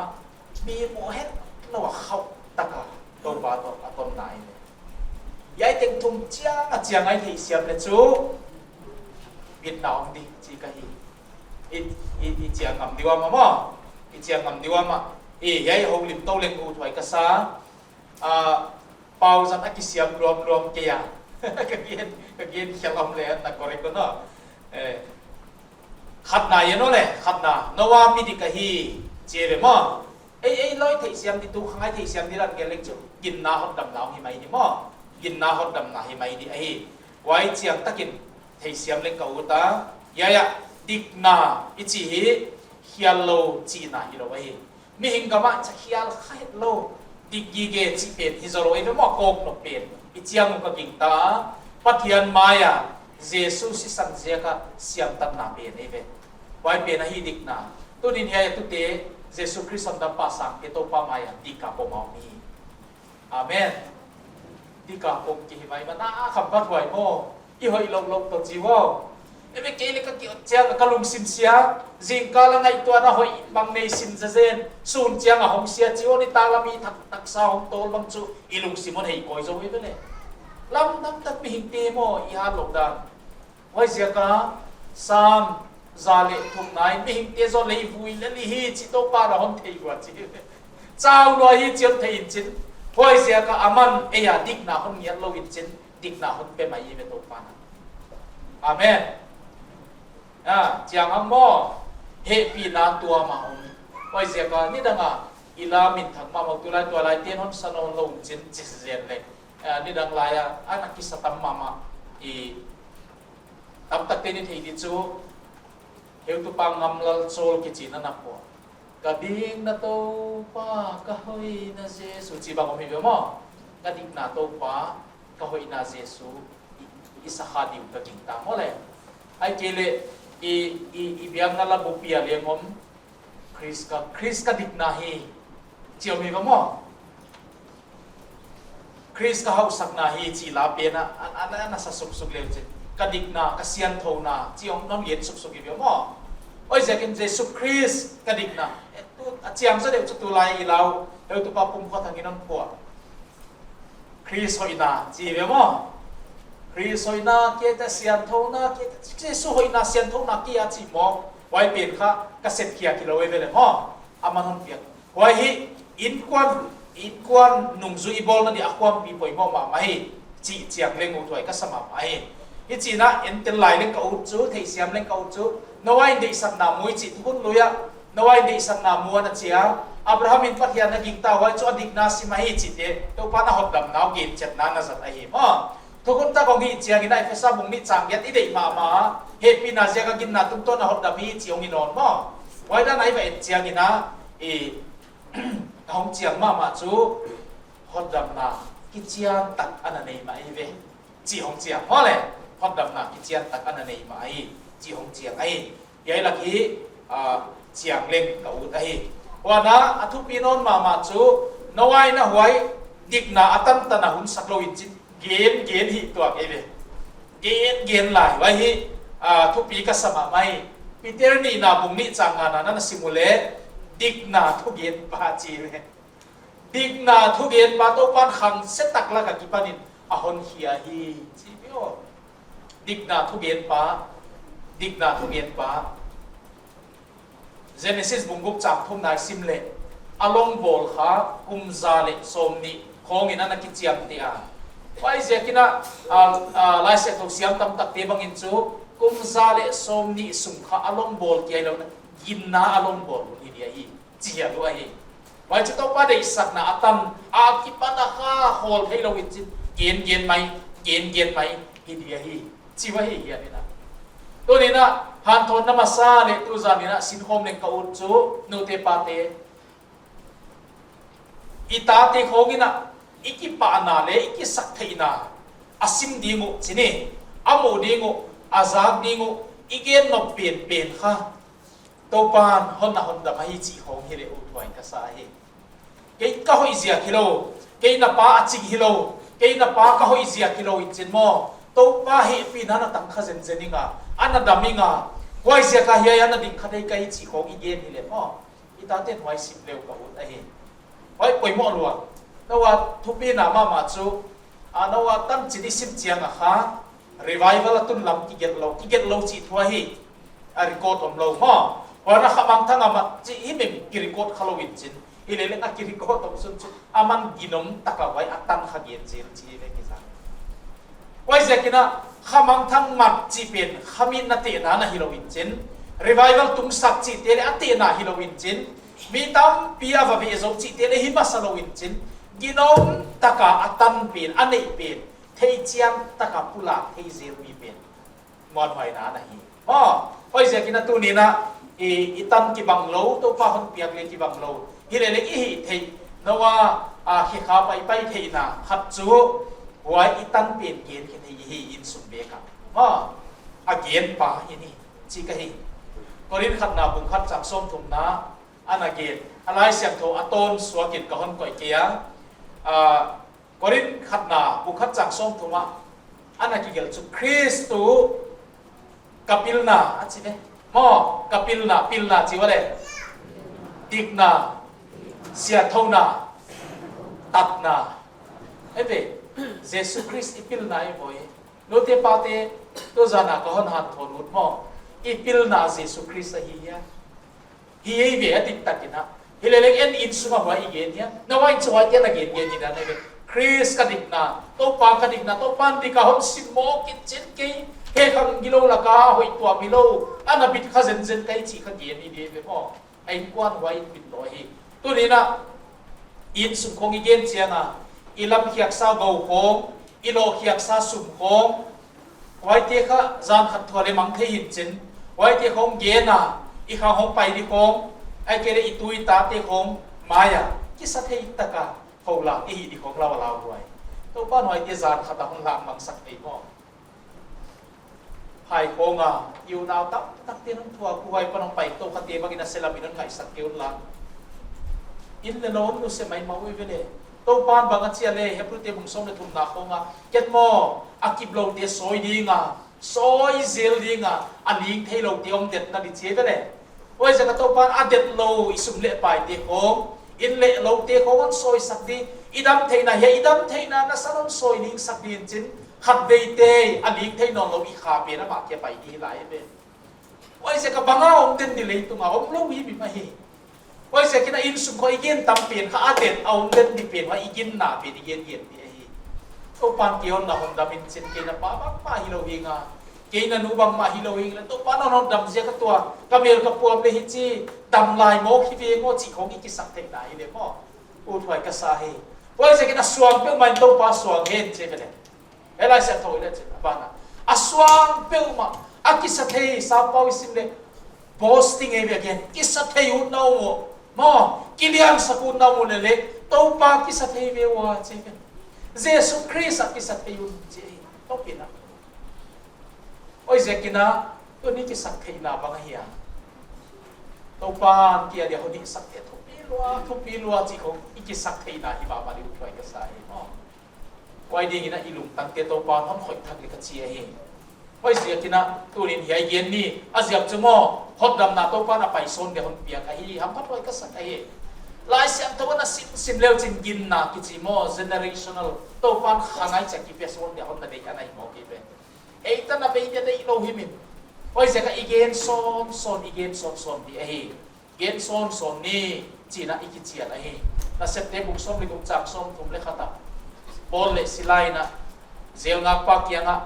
Mi muh hetlou a khauh tak a Toupa toh a tonna ahi. Hiai teng thum chiang a chiang a i theihsiam leh chu bitna om di chih ka hi. I, i, i chiang ngam di ua maw. I chiang ngam di ua maw. I, hiai houlim tou leng uthuai ka sa. Ah, pau zat a kisiam luamluam kei a. Ka gen, ka gen khial om leh na correct uh a. Eh. Khatna i en uh leh, khatna. Noah mi dik ahi, chi ve maw. Ei, ei loi theihsiam di, tu khang a i theihsiam di dan gen leng chu. Ginna hotdamna hi mai di maw. Ginna hotdamna hi mai di ahi. Huai chiang takin theihsiam leng ka ut a. Hiai a, dikna i chih hi, khiallou chihna hilou ahi. Mihing gam ah chakhial kha hetlou, dik gige chih pen hi zaw lou eive maw, kawknop pen. I chiang uh ka gingta, Pathian mai a, Jesu sisan ziak a siamtatna pen eive. Huai pen ahi dikna. Tuni'n hiai a tute, Jesu Khrist hondampa sangte Toupa mai a, dik a pom a om hi. Amen. Dik a pom ki hi mai mana a kham pathuai maw. I hoih louhlou toh chi uh. Eive kei leh ka ki chiang ka lungsim sia. Zingkal a ngaihtuahna hoih bang nei sim zezen. Sun chiang a hong sia chi uh ni ta la mi thak taksa hong tawl bang chu. I lungsim hon hei koi zou eive leh. Lamdang tak mihingte maw i hat lou dan. Huaiziak a Sam za leh thumna in mihingte zaw leivui lel hi chi Toupa'n a hon thei ua chi. Chau lua hi chi hon thei in chin. Huaiziak a aman ei a dikna hon ngiat lou in chin. Dikna hon pe mai ve Toupa'n. Amen. Ah, chiang ang maw. Hehpihna tuam a om. Huaiziak a nidang a i la minthang mahmah tulai tualai ten hon sa nawn lou in chin chi zen leh. Ah, nidang lai a, ana kisa tam mahmah. I Tamtakte'n i thei di chu, heutupa Ngamlalchawl kichi in a na pua. Ka dikna Toupa, ka hoihna Jesu, chih bang om hi ve maw. Ka dikna Toupa, ka hoihna Jesu, i, i sa kha di uh ka gingta maw leh. Ahihkeileh, i, i, i biakna la bupi a leng om, Khrist ka, Khrist ka dikna hi, chi om hi ve maw. Khrist ka hausakna hi chi la pen a, a, a, a na sa suksuk leh chin. Ka dikna, ka siangthouna, chi hong non gen suksuk hi ve maw. Huaiziakin Jesu Khrist ka dikna. Eh, tu, a chiang zaw deuh chu tulai i lau, heutupa Pumkhothang in hon pua. Khrist hoihna, chi ve maw. Khrist hoihna, kei ta siangthouna, kei ta, Jesu hoihna, siangthouna, kei a chi maw. Huai pen kha, ka sep khia kilou eive leh maw. Aman hon piak. Huai hi, innkuan, innkuan nungzui i bawlna di a khuampi poimoh mahmah hi, chih chiang leng uthuai ka sa mahmah hi. Hichi'n a, entel lai leng ka ut chu, theihsiam leng ka ut chu, Noah in deihsakna mu i chih thukhun lui a, Noah in deihsakna mu a na chi a, Abraham in Pathian a gingta huai chu a dikna sim ahi chihte, Toupa'n a hotdamna uh gen chetna na zat ahi maw. Thukhun tak hong hih chiangin a Ephesa bung nih chang giat i deih mahmah, hehpihna ziak a ginna tungtawn a hotdam hi chih hong hi nawn maw. Huai dan a i va et chiangin a, i, a hong chiang mahmah chu, hotdamna kichian tak ana nei mah eive. Chih hong chiang maw leh, hotdamna kichian tak ana nei mah hi, chih hong chiang ahi. Hiai lak hi, ah, chiang leng ka ut ahi. Huan a, a thupi nawn mahmah chu, Noah in a huai, dikna a tantan a hun sak lou in chin, gen, gen hi tuak eive. Gen, gen lai, huai hi, ah, thupi ka sa mahmah hi. Peter nihna bung nih chang ngana na na sim uleh, dikna thugenpa chi ve. Dikna thugenpa Toupa'n khang se tak lak a kipanin a hon khia hi, chi ve aw. Dikna thugenpa, dikna thugenpa. Genesis bung guk chang thumna i sim leh, a longbawl kha kum za leh sawmnih khawng in ana kichiamteh a. Huaiziakin a, a, a, Laisiangthou siam tamtakte bangin chu, kum za leh sawmnih sung kha a longbawl kia hilou in, ginna a longbawl hun hi dia hi. Chi hial uh ahi. Huai chu Toupa deihsakna a tan, a kipan a kha khawl theilou in chin, gen gen mai, gen gen mai, hi dia hi. Chi uh ahi hiai in a. Tuni'n a, hanthawnna masa leh tuzan in a, sinkhawm leng ka ut chu, nute pate. I tate khawng in a, i kipahna leh, i kisaktheihna, a sim ding uh, chi ni, a muh ding uh, a zak ding uh, i gen nop penpen kha. Toupa'n hon na hotdam ahi chih hong hileh uthuai ka sa hi. Kei ka hoih ziak hilou, kei na pa a ching hilou, kei na pa ka hoih ziak hilou in chin maw, Toupa hehpihna na tang kha zenzen ing a, ana dam ing a. Huaiziak a hiai ana ding kha thei ka hi chih khong i gen hileh maw, i taten huai sim leu ka ut ahi. Huai poimoh lua. Noah thupina mahmah chu, a, Noah tanchin i sim chiang a kha, revival a tun lam kigelh lou, kigelh lou chih thu ahi. A record omlou maw. Huan a khamangthang a mat chih himhim ki record khalou in chin. Hileleng a ki record om sun chu aman ginom taka huai a tan kha gen zel chih ve kizang. Huaiziakin a khamangthang mat chih pen khamitna tehna ana hilou in chin. Revival tungsak chihte leh a tehna hilou in chin. Mi tampi a va veh zou chihte leh hi masa lou in chin. Ginom taka a tan pen, a neih pen, theichian taka pulak thei zel mi pen muanhuaina ana hi. Maw, huaiziakin a tuni'n a, i, i tan kibang lou, Toupa hon piak leh kibang lou. Hileleng i hih theih, Noah, a, khekha paipai theihna khat chu, huai i tan pen gen khe thei hi insung bek a. Maw, a gen pa i hi, chih ka hi. Korin khatna bung khat chang sawmthumna, ana gen. A Laisiangthou a tawn suakin ka hon koih kei a. A, Korin khatna bung khat chang sawmthum ah ana kigelh chu Khrist tuh ka pilna a chi ve. Maw, ka pilna, pilna chi ua leh. Dikna, siathouna, tatna. Ei ve, Jesu Khrist i pilna i voi. Nute pate, tuzan a ka hon hanthawn ut maw. I pilna Jesu Khrist ahi hia. Hi ei ve a diktakin a. Hileleng en insung a huai i gen hia. Noah in chu huai te ana gen gen hi dan ei ve. Khrist ka dikna, Toupa ka dikna, Toupa'n dik a hon sim mawk in chin kei. He khang gilou laka hoih tuam hilou. Ana bit kha zenzen ka hi chih kha gen hi di ve maw. A innkuan huai in bit lou hi. Tuni'n a insung khong i gen chiang a. I lam khiaksa gou khong, i lo khiaksa sum khong. Huaite kha zan khat thua leh mang thei hi'n chin. Huaite khong gen a, i khang hong pai di khong, ahihkeileh i tu i tate khong mai a, kisa thei taka hou lak i hih di khong lau a lauhuai. Toupa'n huaite zan khat a hon lak mang sak thei maw. Hai khong a, i unau tamtakte'n hon thuak uh huai pan hong pai tou khate bangin a selam in hon ngaihsak kei un la. Inn leh lou hon nuse maimah uh ei ve leh. Toupa'n bang a chi a leh, Hebrute bung sawm leh thumna khong a. Ken maw, a kip loute sawi ding a, sawi zel ding a, a ling theiloute om detna di chi ei ve leh. Huaiziak a Toupa'n a detlou i sum leh paite khong, inn leh loute khong hon sawisak di, i dam theihna hia, i dam theihna nasan hon sawi ding sak di in chin, khatveite, a ling thei nawnlou i kha pen amah kia pai di hi lai ei ve. Huaiziak a bang a om den di leitung a, omlou himhim ahi. Huaiziakin a insung khong i gen tam pen kha a den, a om den di pen huai i ginna pen i gen gen di ahi. Toupa'n kei hon na hon dam in chin kei na pa bangmah hilou hing a. Kei na nu bangmah hilou hing leh. Toupa'n hon hon dam ziak a tua. Ka mel ka puam leh hichi dam lai mawk hi ve maw chih khong i kisak theihna hileh maw. Ut huai ka sa hi. Huaiziakin a suang peuhmah in Toupa suang hen chi ei ve leh. He Laisiangthou i et chiang a ban a. A suang peuhmah, a kisa thei, Sappau i sim leh. Boasting ei ve a gen, kisa thei utna om uh. Maw, kiliansak utna om uh leh leh. Toupa kisa thei ve ua chi ei ve. Jesu Khrist a kisa thei un chi ei. Toupa'n a. Huaiziakin a, tuni kisak theihna bang ahia. Toupa'n kei adia hon hihsak thei thupi lua, thupi lua chih khong, i kisak theihna hi mahmah di ut huai ka sa hi maw. Huai dingin a i lungtangte Toupa'n hon khoih thak leh ka chi ahi. Huaiziakin a, tuni'n hiai gen ni, a ziak chu maw, hotdamna Toupa'n a pai sawn dia hon piak ahi, hamphat huai ka sak ahi. Laisiangthou ana sim, sim leu chin ginna kichi maw, generational, Toupa'n kha ngaicha kipe sawn dia hon na deih ana hi maw kei pen. Ei tan a bei dia deih lou himhim. Huaiziak a i gen sawnsawn, i gen sawnsawn di ahi. Gen sawnsawn ni, chi'n a i kichial ahi. Nasepte bung sawm leh guk chang sawmthum leh khat a. Paul leh Sila in a, jailngakpa kiang a,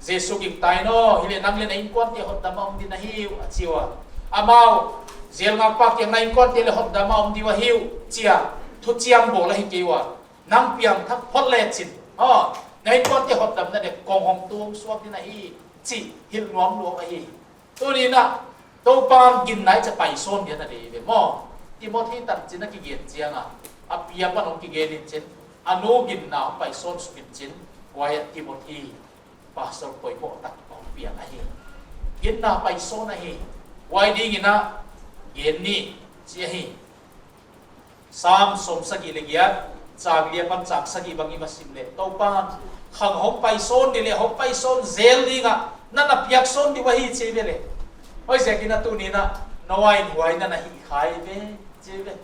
Jesu gingta in aw, hileh nang leh na innkuante hotdam a om ding na hi uh, a chi ua. Amau, jailngakpa kiang a, na innkuante leh hotdam a om ding uh ahi uh, chi a, thuchiam bawl ahi kei ua. Nang piangthak phot leh chin. Aw, na innkuante hotdamna dia kong hong tung suak ding na hi, chih hilh nuam lou ahi. Tuni'n a, Toupa'n ginna i cha pai sawn dia na deih ve maw. Timothy tanchin a kigen chiang a, a pi apan hong kigen in chin, a nu ginna hong pai sawn suk in chin, huai a Timothy, pastor poimoh tak hong piang ahi. Ginna pai sawn ahi, huai dingin a, gen ni, chi ahi. Sam sawmsagih leh giat, chang li apan chang sagih bang i va sim leh, Toupan, khang hong pai sawn di leh, hong pai sawn zel ding a, na na piak sawn di uh ahi chi ve leh. Huaiziakin a tuni'n a, Noah in huai na na hih kha ve, chi ve.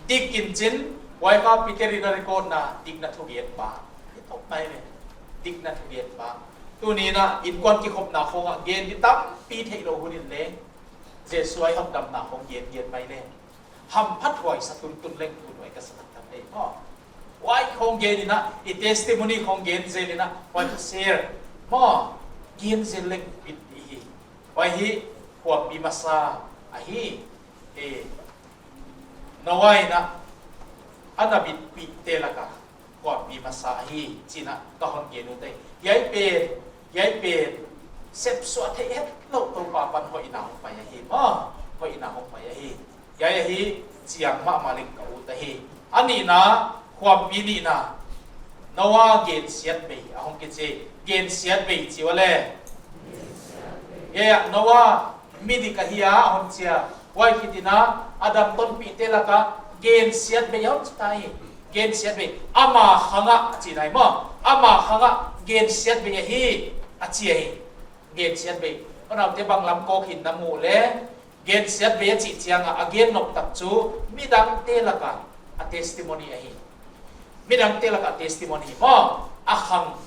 Dik in chin, huai kha Peter in a record na, dikna thugen pa. Hi top mai ve. Dikna thugen pa. Tuni'n a, innkuan kikhopna khong a, gen di tampi theilou hun in leng. Jesu a i hotdamna khong gen, gen mai leng. Hamphathuai sa tuntun leng tun huai ka sa taktak ei maw. Huai khong gen in a, i testimony khong gen zel in a, huai ka share. Maw, gen zel leng bit di hi. Huai hi, huampi masa ahi. Eh, Noah in a, ana bitpihte laka, huampi masa ahi, chi'n a, ka hon gen ut ei. Hiai pen, hiai pen, sepsuah theih hetlou Toupa pan hoihna hong pai ahi, maw, hoihna hong pai ahi. Hiai ahi, chiang mahmah leng ka ut ahi. A nihna, huampi nihna, Noah gensiatbei, a hong kichi, gensiatbei chi ua leh. Hiai a, Noah, midik ahi a, a hon chi a. Huai khit in a, Adam tonpihte laka, gensiatbei a hon chi ta hi. Gensiatbei, ama khang a, chi nai maw. Ama khang a, gensiatbei ahi, a chi ahi. Gensiatbei. Unaute bang lam kawk hi'n na mu leh, gensiatbei a chih chiang a, a gen nop tak chu, midangte laka, a testimony ahi. Midangte laka testimony maw, a khang,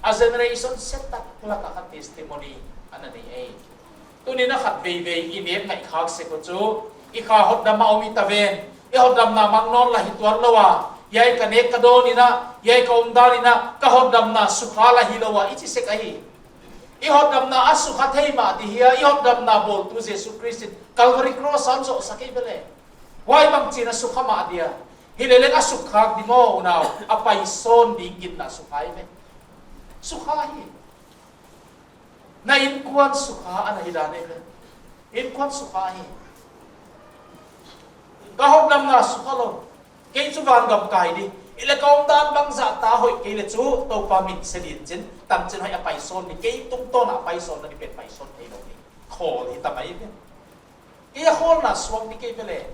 a generation setak laka kha testimony, ana nei ei. Tuni'n a khatveivei i nek ngaihkhak sek uh chu, i kha hotdam a om i ta ven, i hotdamna mang nawn la hi tuan lou a, hiai ka nek ka dawn in a, hiai ka omdan in a, ka hotdamna sukha la hilou a, i chi sek ahi. I hotdamna a sukha thei mah di hia, i hotdamna bawltu Jesu Khrist in Calvary Cross a hon zoh sak ei ve leh. Huai bang chi'n a sukha mah dia. Hileleng a sukha di maw unau, a pai sawn ding ginna sukha ei ve. Sukha hi. Na innkuan sukha ana hi dan ei ve. Innkuan sukha hi. Ka hotdamna sukha lou. Kei chu vangam kai di. I leh ka omdan bangzah ta hoih kei leh chu Toupa min se din chin, tanchin hoih a pai sawn di, kei tungtawn a pai sawn na di pen pai sawn theilou di. Khawl hi ta mai ve. Kei a khawlna suak di kei ve leh.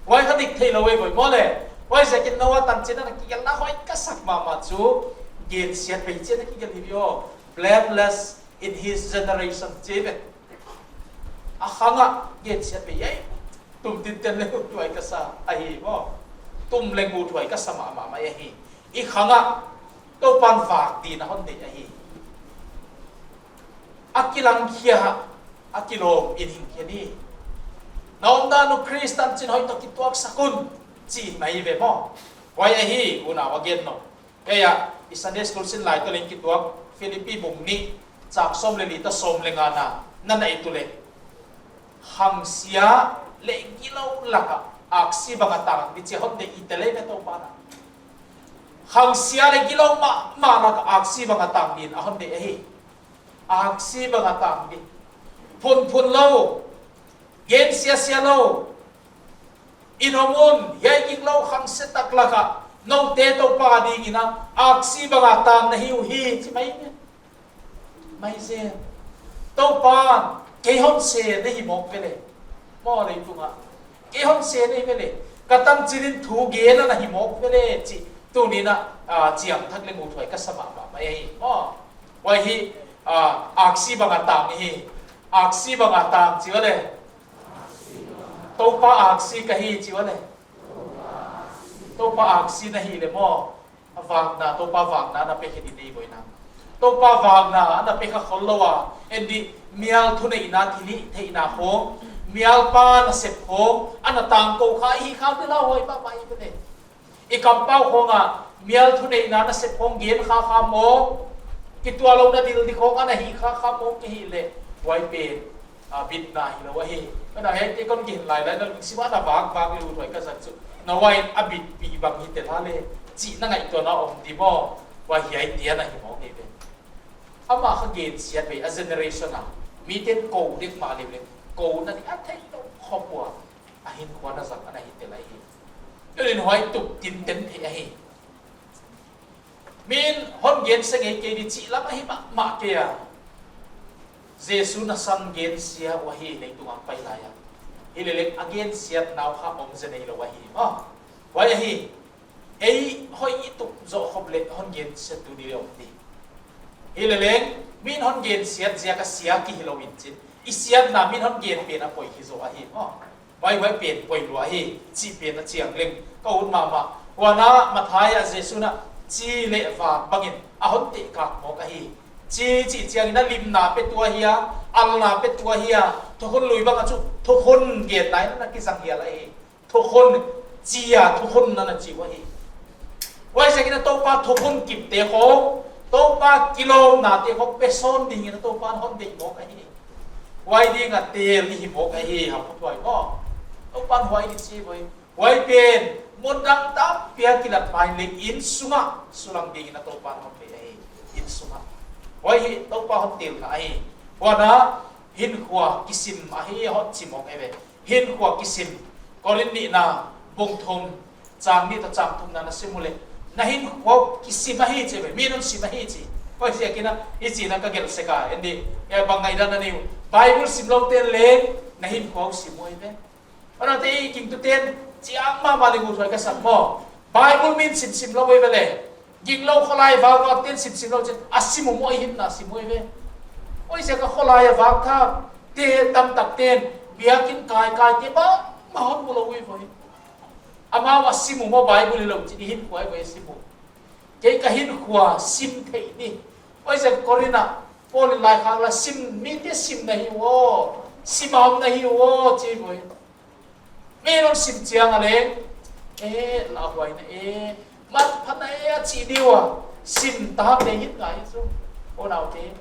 Huai kha dik theilou ei voi maw leh. Huaiziakin Noah tanchin a na kigelhna hoih ka sak mahmah chu, gensiatbei chi'n a kigelh hi ve aw. Blameless in his generation, chi ve. A khang a gensiatbei ei. Tum tinten leng uthuai ka sa ahi maw. Tum leng uthuai ka sa mahmah mai ahi. I khang a Toupan vak ding a hon deih ahi. A kilang khia, a kilawm in hing khia ni. Na omdan uh Khrist tanchin hoih toh kituak sak un, chi mai ve maw. Huai ahi, unau a gen nop. Hiai a, i Sunday school sin lai toh leng kituak, Philippi bung nih, chang sawm leh li toh sawm leh nga na, na na et uleh. Khangsia leh gilou laka, aksi bang a tang di chi a hon deih i te leh ve Toupa'n a. Khangsia leh gilou mahmah laka, aksi bang a tang di'n a hon deih ahi. Aksi bang a tang di. Phunphun lou. Gensiasia lou. I nomna, hiai giklou khang setak laka, noute Toupa dingin a, aksi bang a tang na hi uhi, chi mai ve. Mai zen. Toupan, kei hon se na hi mawk ve leh. Maw leitung a. Kei hon se na hi ve leh. Ka tanchin in thu gen a na hi mawk ve leh, chi. Tuni'n a, a, chiang thak leh uthuai ka sa mahmah mai ahi. Maw. Huai hi, a, aksi bang a tang hi. Aksi bang a tang chi ua leh. Toupa aksi ka hi chi ua leh. Toupa aksi na hi leh maw. A vakna, Toupa vakna na pe khe di nei boina. Toupa vakna, ana pe kha khol lou a. En di mial thuneihna thilhihtheihna khong. Mial pa nasep khong. Ana tangkou kha i hi kha di la huai pa pa i pe leh. I kampau khong a, mial thuneihna nasep khong gen kha kha maw, kituahlouhna dil di khong ana hi kha kha maw, kei hi leh, huai pen, a, bitna hilou ahi. Kana hiaite kon gen lailai na lungsim a na vak vak leh uthuai ka zat chu. Noah in a bitpih bang hi te la leh, chih na ngaihtuahna om di maw, huai hiaite ana hi maw kei ve. Amah kha gensiatbei a generation a, miten kou dek mah leh leh, kouna di a theilou khop ua. A hinkhua na zang ana hi te lai hi. Tunin huai tup tinten thei ahi. Min hon gen se ngei kei di chih lam ahi mahmah kei a. Jesu na sang gensia uh ahi leitung a pai lai a. Hileleng a gensiatna uh kha om zenei lou ahi. Maw, huai ahi. Ei hoih i tuh zoh khop leh hon gensiat tu di leh om di. Hileleng, min hon gensiat ziak a sia ki hilou in chin, i siatna min hon gen pen a poi hi zaw ahi. Maw, huai huai pen poi lua hi, chih pen a chiang leng ka ut mahmah. Huan a Matthai ah Jesu'n a chi leh vang bangin a hon teh kak mawk ahi. Chi chih chiangin a limna pe tuah hi a, alna pe tuah hi a, thukhun lui bang a chu thukhun genna in a na kizang hial ahi. Thukhun chi a, thukhun na na chi uh ahi. Huaiziakin a Toupa thukhun kipte khong, Toupa kilawmnate khong pe sawn dingin a Toupa'n hon deih mawk ahi. Huai ding a tel i hi mawk ahi, hau kha tuai maw. Toupa'n huai di chi voi. Huai pen, mun dang tampi a kilat mai leng innsung ah sulang dingin a Toupa'n hon deih ahi. Innsung ah. Huai hi Toupa hon telna ahi. Huan a hinkhua kisim ahi hon chi mawk ahi ve. Hinkhua kisim, Korin nihna bung thum, chang nih toh chang thumna na sim uleh, na hinkhua kisim ahi chi ve, min hon sim ahi chi. Huaiziakin a, hichi'n a ka gelh sek a, en di, ya bang ngaihdan na nei uh. Bible simlou ten leng, na hinkhua uh sim uh ahi ve. Huan a te i gingtute'n, chiang mahmah leng uh thuai ka sak maw. Bible min simsim lou uh ahi ve leh. Ginglou kholai vakvak ten simsim lou chin, a sim uh maw, i hinna sim uh ahi ve. Huaiziak a kholai a vakthak te tamtak ten, biakin kaikai te bangmah hon mu lou uh ahi voi. Amau a sim uh maw Bible hilou chin, i hinkhua ahi voi a sim uh. Kei ka hinkhua sim theih ni. Huaiziak Korin ah Paul in laikhak la sim, mite sim na hi uh aw, sim a om na hi uh aw, chi voi. Min hon sim chiang a leng, eh, lauhuai na e, manpha na e a chi di ua, sim ta hak leh hih ngai chu. Unaute,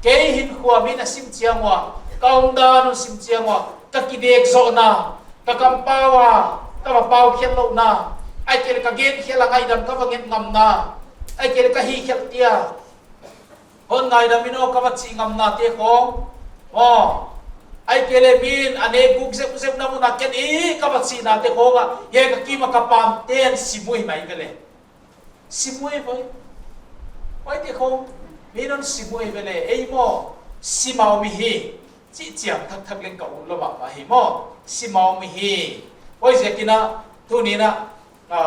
kei hinkhua min a sim chiang ua, ka omdan hon sim chiang ua, ka kidek zohna, ka kampau a ka va pau khelh louhna, ahihkeileh ka gen khelh a ngaihdam ka va nget ngamna, ahihkeileh ka hih khelh dia hon ngaidam in aw ka va chih ngamnate khong. Aw. Ahihkeileh min a nek guk zeuhzeuhna mun a ken i ka va chihnate khong a, hiai ka kim a ka pamte'n sim uh ahi mai ve leh. Sim uh ahi voi. Huaite khong, min hon sim uh ahi ve leh. Ei maw, sim a om i hi. Chih chiang thakthak leng ka ut lou mahmah hi maw. Sim a om i hi. Huaiziakin a, tuni'n a, a,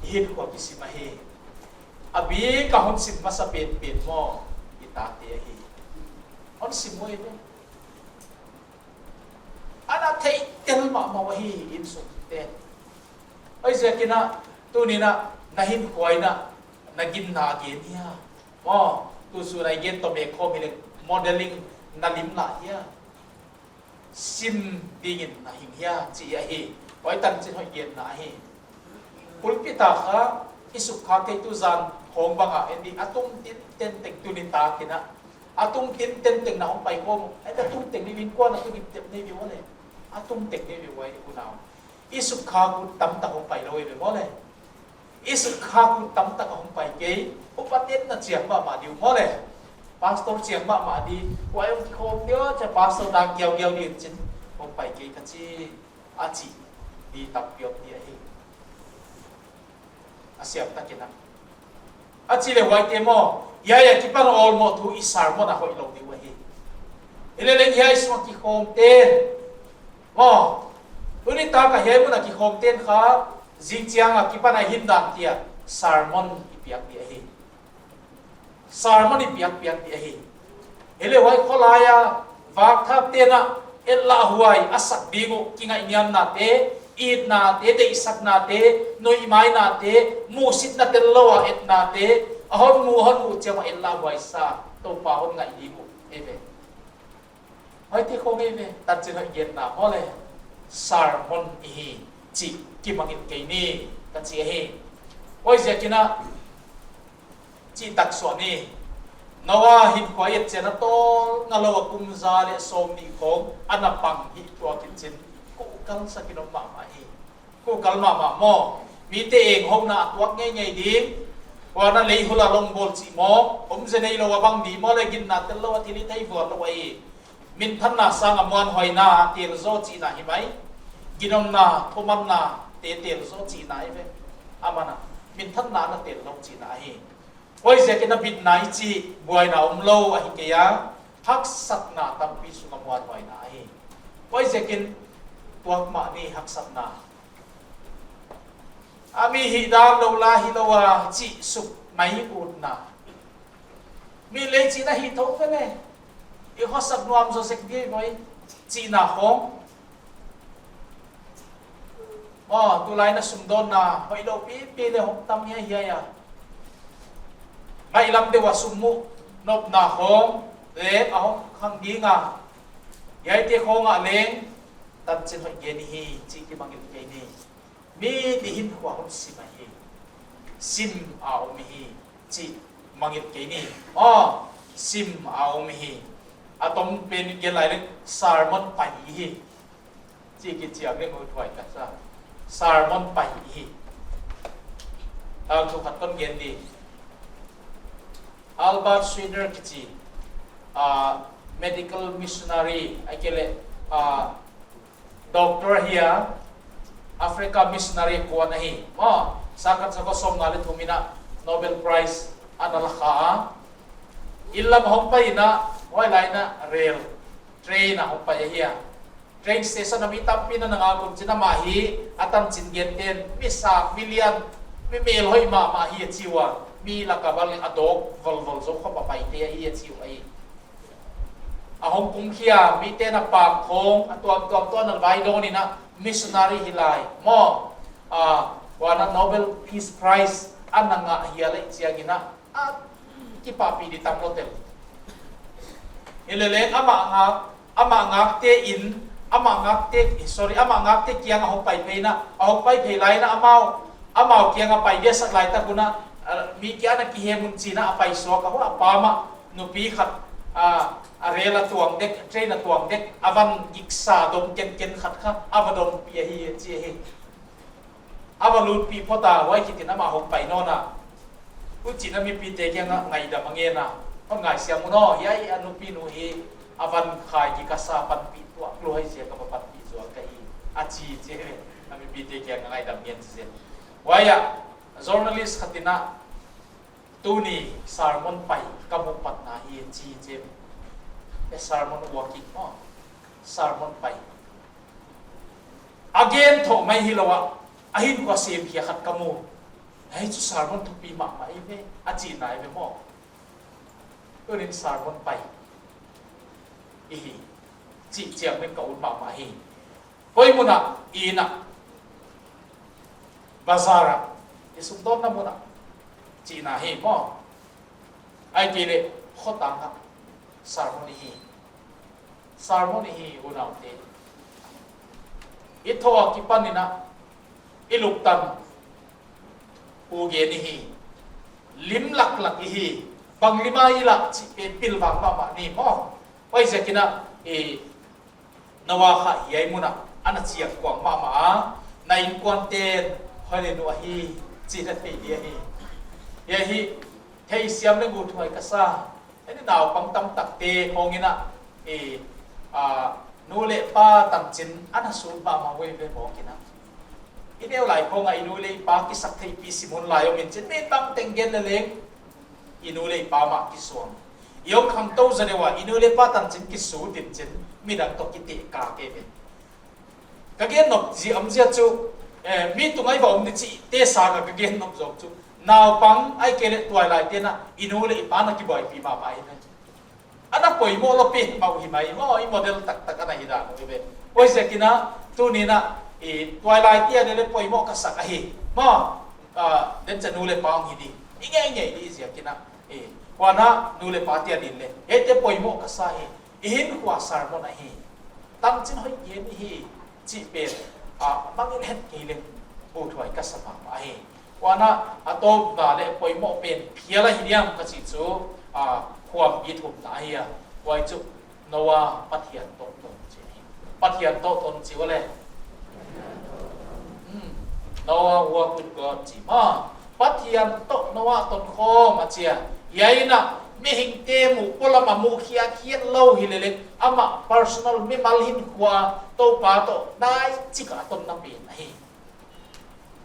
i hinkhua kisim ahi. A bik a hon sim masa penpen maw, i tate ahi. Hon sim uh ahi ve. Ana theih tel mahmah uh ahi innsungte. Huaiziakin a, tuni'n a, na hinkhua in a, na ginna a gen hia. Maw, tu sun a i gen toh mek khawm hileh modeling na lim lah hia. Sim dingin na hing hia chih ahi. Huai tanchin hoih genna ahi. Pulpit a kha i sukkhak thei tu zan hong bang a en di a tung tinten teng tuni tak in a. A tung tinten teng na hong pai khawm. Ai ta tung teng ni vin kuan a tu gip tep ni vi maw leh. A tung teng ni vi huai unau. I sukkhak ut tamtak hong pai lou ve maw leh. I sukkhak ut tamtak a hong pai kei, upa tenna chiang mahmah di uh maw leh. Pastor chiang mahmah di, huai hong kikhawm di uh, chia pastor dang giaugiau di chin, hong pai kei ka chi, a chih di tampi om di ahi. A siam takin a. A chih leh huaite maw, hiai a kipan awlmoh thu i sermon a hoihlou di uh ahi. Hileleng hiai sung a kikhawmte, maw, tuni tak a hiai mun a kikhawmte'n kha, zing chiang a kipan a hindan kia sermon i piak di ahi. Sermon i piak piak di ahi. Hileh huai kholai a vakthakte'n a etlahhuai a sak ding uh kingaihniamnate, itnate, deihsaknate, nuihmainate, muhsitna tellou a etnate, a hon mu, hon mu chiang a etlahhuai sa, Toupa hon ngaih ding uh ahi ve. Huaite khong ahi ve, tanchin hoih genna maw leh, sermon i hi chih kimangngilh kei ni, ka chi ahi. Huaiziakin a, chih tak suah ni. Noah hinkhua i et chiang a tawlnga lou a kum za leh sawmnih khong ana pang hi tuak in chin, kuhkal sak in om mahmah hi. Kuhkal mahmah maw. Mite enghouna a tuak ngeingei ding. Huan a lei hul a long bawl chih maw. Om zenei lou a bang di maw leh ginna tellou a thil hithei vual lou ahi. Minthanna sang a muanhuaina tel zaw chihna hi mai. Ginomna, thumanna te tel zaw chihna ahi ve. Aman a. Minthanna na tel lou chihna ahi. Huaiziakin a bitna i chih buaina omlou ahi kei a, haksatna tampi sung a muanhuaina ahi. Huaiziakin tuak mah ni haksatna. A mi hihdan lou la hilou a chih suk mai utna. Mi lei chihna hi thou ve le. I khosak nuam zaw zek di voi. Chihna khong. Aw, tulai na sumdawnna hoihlou pipi le hong tam hiaihiai a. Ngaihlam deuh a sum muh nopna khong le a hong khang ding a. Hiaite khong ah leng tanchin hoih gen hi chih kimangngilh kei ni. Mi nih hinkhua hon sim ahi. Sim a om hi chih mangngilh kei ni. Aw, sim a om hi. A tom pen gen lai leng sermon pai hi. Chih kichiam leng uthuai ka sa. Sermon pai hi. Tangthu khat kon gen di. Albert Schweitzer kichi, ah, medical missionary, ahihkeileh, ah, doctor ahi a, Africa missionary kuan ahi. Maw, sang khat za kua sawmnga leh thum in a Nobel Prize ana la kha a. Inn lam hong pai in a, huai lai in a rail, train a hong pai ahi a. Train station a mi tampi in a na ngak un chin, amah hi a tanchin gente'n mi sang, mi lian, mi mel hoih mahmah hi a chi ua, mi lak a bang a dawk volvol zaw khop a paite ahi a chi uh ahi. A hong kum khia, mite'n a pang khong a tuamtuam tuam a vai dawn in a missionary hi lai. Maw, ah, huan a Nobel Peace Prize ana ngah hi a leh chiang in a, a kipahpih di tam lou tel. Hileleng amah ngak, amah ngakte in, amah ngakte, sorry, amah ngakte kiang a hong pai phei in a, a hong pai phei lai in a amau, amau kiang a pai biaksak lai tak un a, ah, mi kia na kihem un chin a a pai suak a, huai a pa mah nupi khat, ah, a rail a tuang dek, train a tuang dek, a van giksa dom kenken khat kha a va dompih ahi chi hi. A va lutpih phot a, huai khit in amah hong pai nawn a. Huchi'n a mipite kiang a ngaidam a ngen a. Hon ngaihsiam un aw, hiai a nupi nu hi a van khai giksa panpih tuak lou ahih ziak a va panpih zual ka hi. A chi chi. A mipite kiang a ngaidam ngen chi zen. Huai a, journalist khat in a, tuni sermon pai ka mu patna hi chi chi. E sermon walking aw. Sermon pai. A gen thoh mai hilou a, a hinkhua semkhia khat ka mu. Hiai chu sermon thupi mahmah ahi ve, a chihna ahi ve maw. Tunin sermon pai i hi, chih chiang leng ka ut mahmah hi. Koi mun ah, inn ah, bazar ah, i sumdawnna mun ah, chihna hi maw. Ahihkeileh, khotang ah, sermon i hi. Sermon i hi unaute. I thoh a kipan in a, i luktan uh gen i hi. Lim laklak i hi. Bang lim a i lah chih pen pilvang mahmah ni maw. Huaiziak in a, eh, Noah kha hiai mun ah ana chiang kuang mahmah a. Na innkuante'n hoih leh nu ahi, chih na thei di ahi. Hiai hi, theisiam leh uthuai ka sa. Hiai naupang tamtakte khong in a, eh, ah, nu leh pa tanchin ana sut mahmah uh ve mawk in a. I neu lai khong a i nu leh i pa kisaktheihpih sim hun lai om in chin, mi tamteng gen leleng i nu leh i pa mah kisuang. I om khangtou zaw deuh a i nu leh pa tanchin kisut in chin, midang toh kitehkak kei ve. Ka gen nop zi-, om ziak chu, eh, mi tung ah i va om di chihte sang a ka gen nop zawk chu, naupang ahihkeileh tuailaite'n a i nu leh i pa na kibuaipih mahmah hi ve. Ana poimoh lou pen mah uh hi mai maw, i model taktak ana hi dan uh ve. Huaiziak in a, tuni'n a, eh, tuailaite a leh poimoh ka sak ahi. Maw, ah, den cha nu leh pa hong hi di. I ngeingei di ziak in a, eh, huan a nu leh pate a din leh. Hiaite poimoh ka sa hi. I hinkhua sermon ahi. Tanchin hoih gen i hi. Chih pen, ah, mangngilh het kei leng uthuai ka sa mahmah hi. Huan a, a tawpna leh poimoh pen phial ahi diam ka chih chu, ah, khuampi thumna ahi a. Huai chu Noah Pathian toh ton chih hi. Pathian toh ton chih uh leh. Hmm. Noah walk with God chih maw. Pathian toh Noah tonkhawm a chi a. Hiai in a mihingte muh polam a muh khiak hial lou hi leleng, amah personal mimal hinkhua Toupa toh naichik a tonna pen ahi.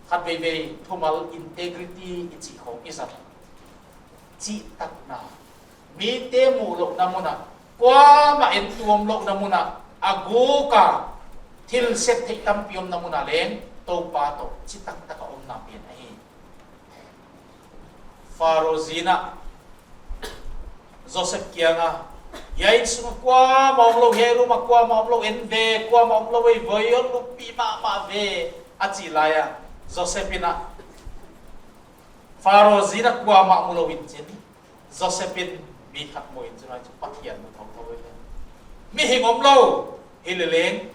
Khatveivei thumal integrity i chih khong i zat. Chihtakna. Mite muhlouhna mun ah, kuamah entuamlouhna mun ah, a guk a, thil sep theih tampi omna mun ah leng Toupa toh chih taktak a omna pen ahi. Pharaoh in a Joseph kiang ah, "Hiai inn sung ah kuamah omlou, hiai room ah kuamah omlou, en ve, kuamah omlou, ei voi hon luppi mahmah ve," a chih lai a, Joseph in a Pharaoh in a kuamah mulou in chin, Joseph in mi khat mu in chin, huai chu Pathian mu thouthou ve. Mihing omlou, hileleng,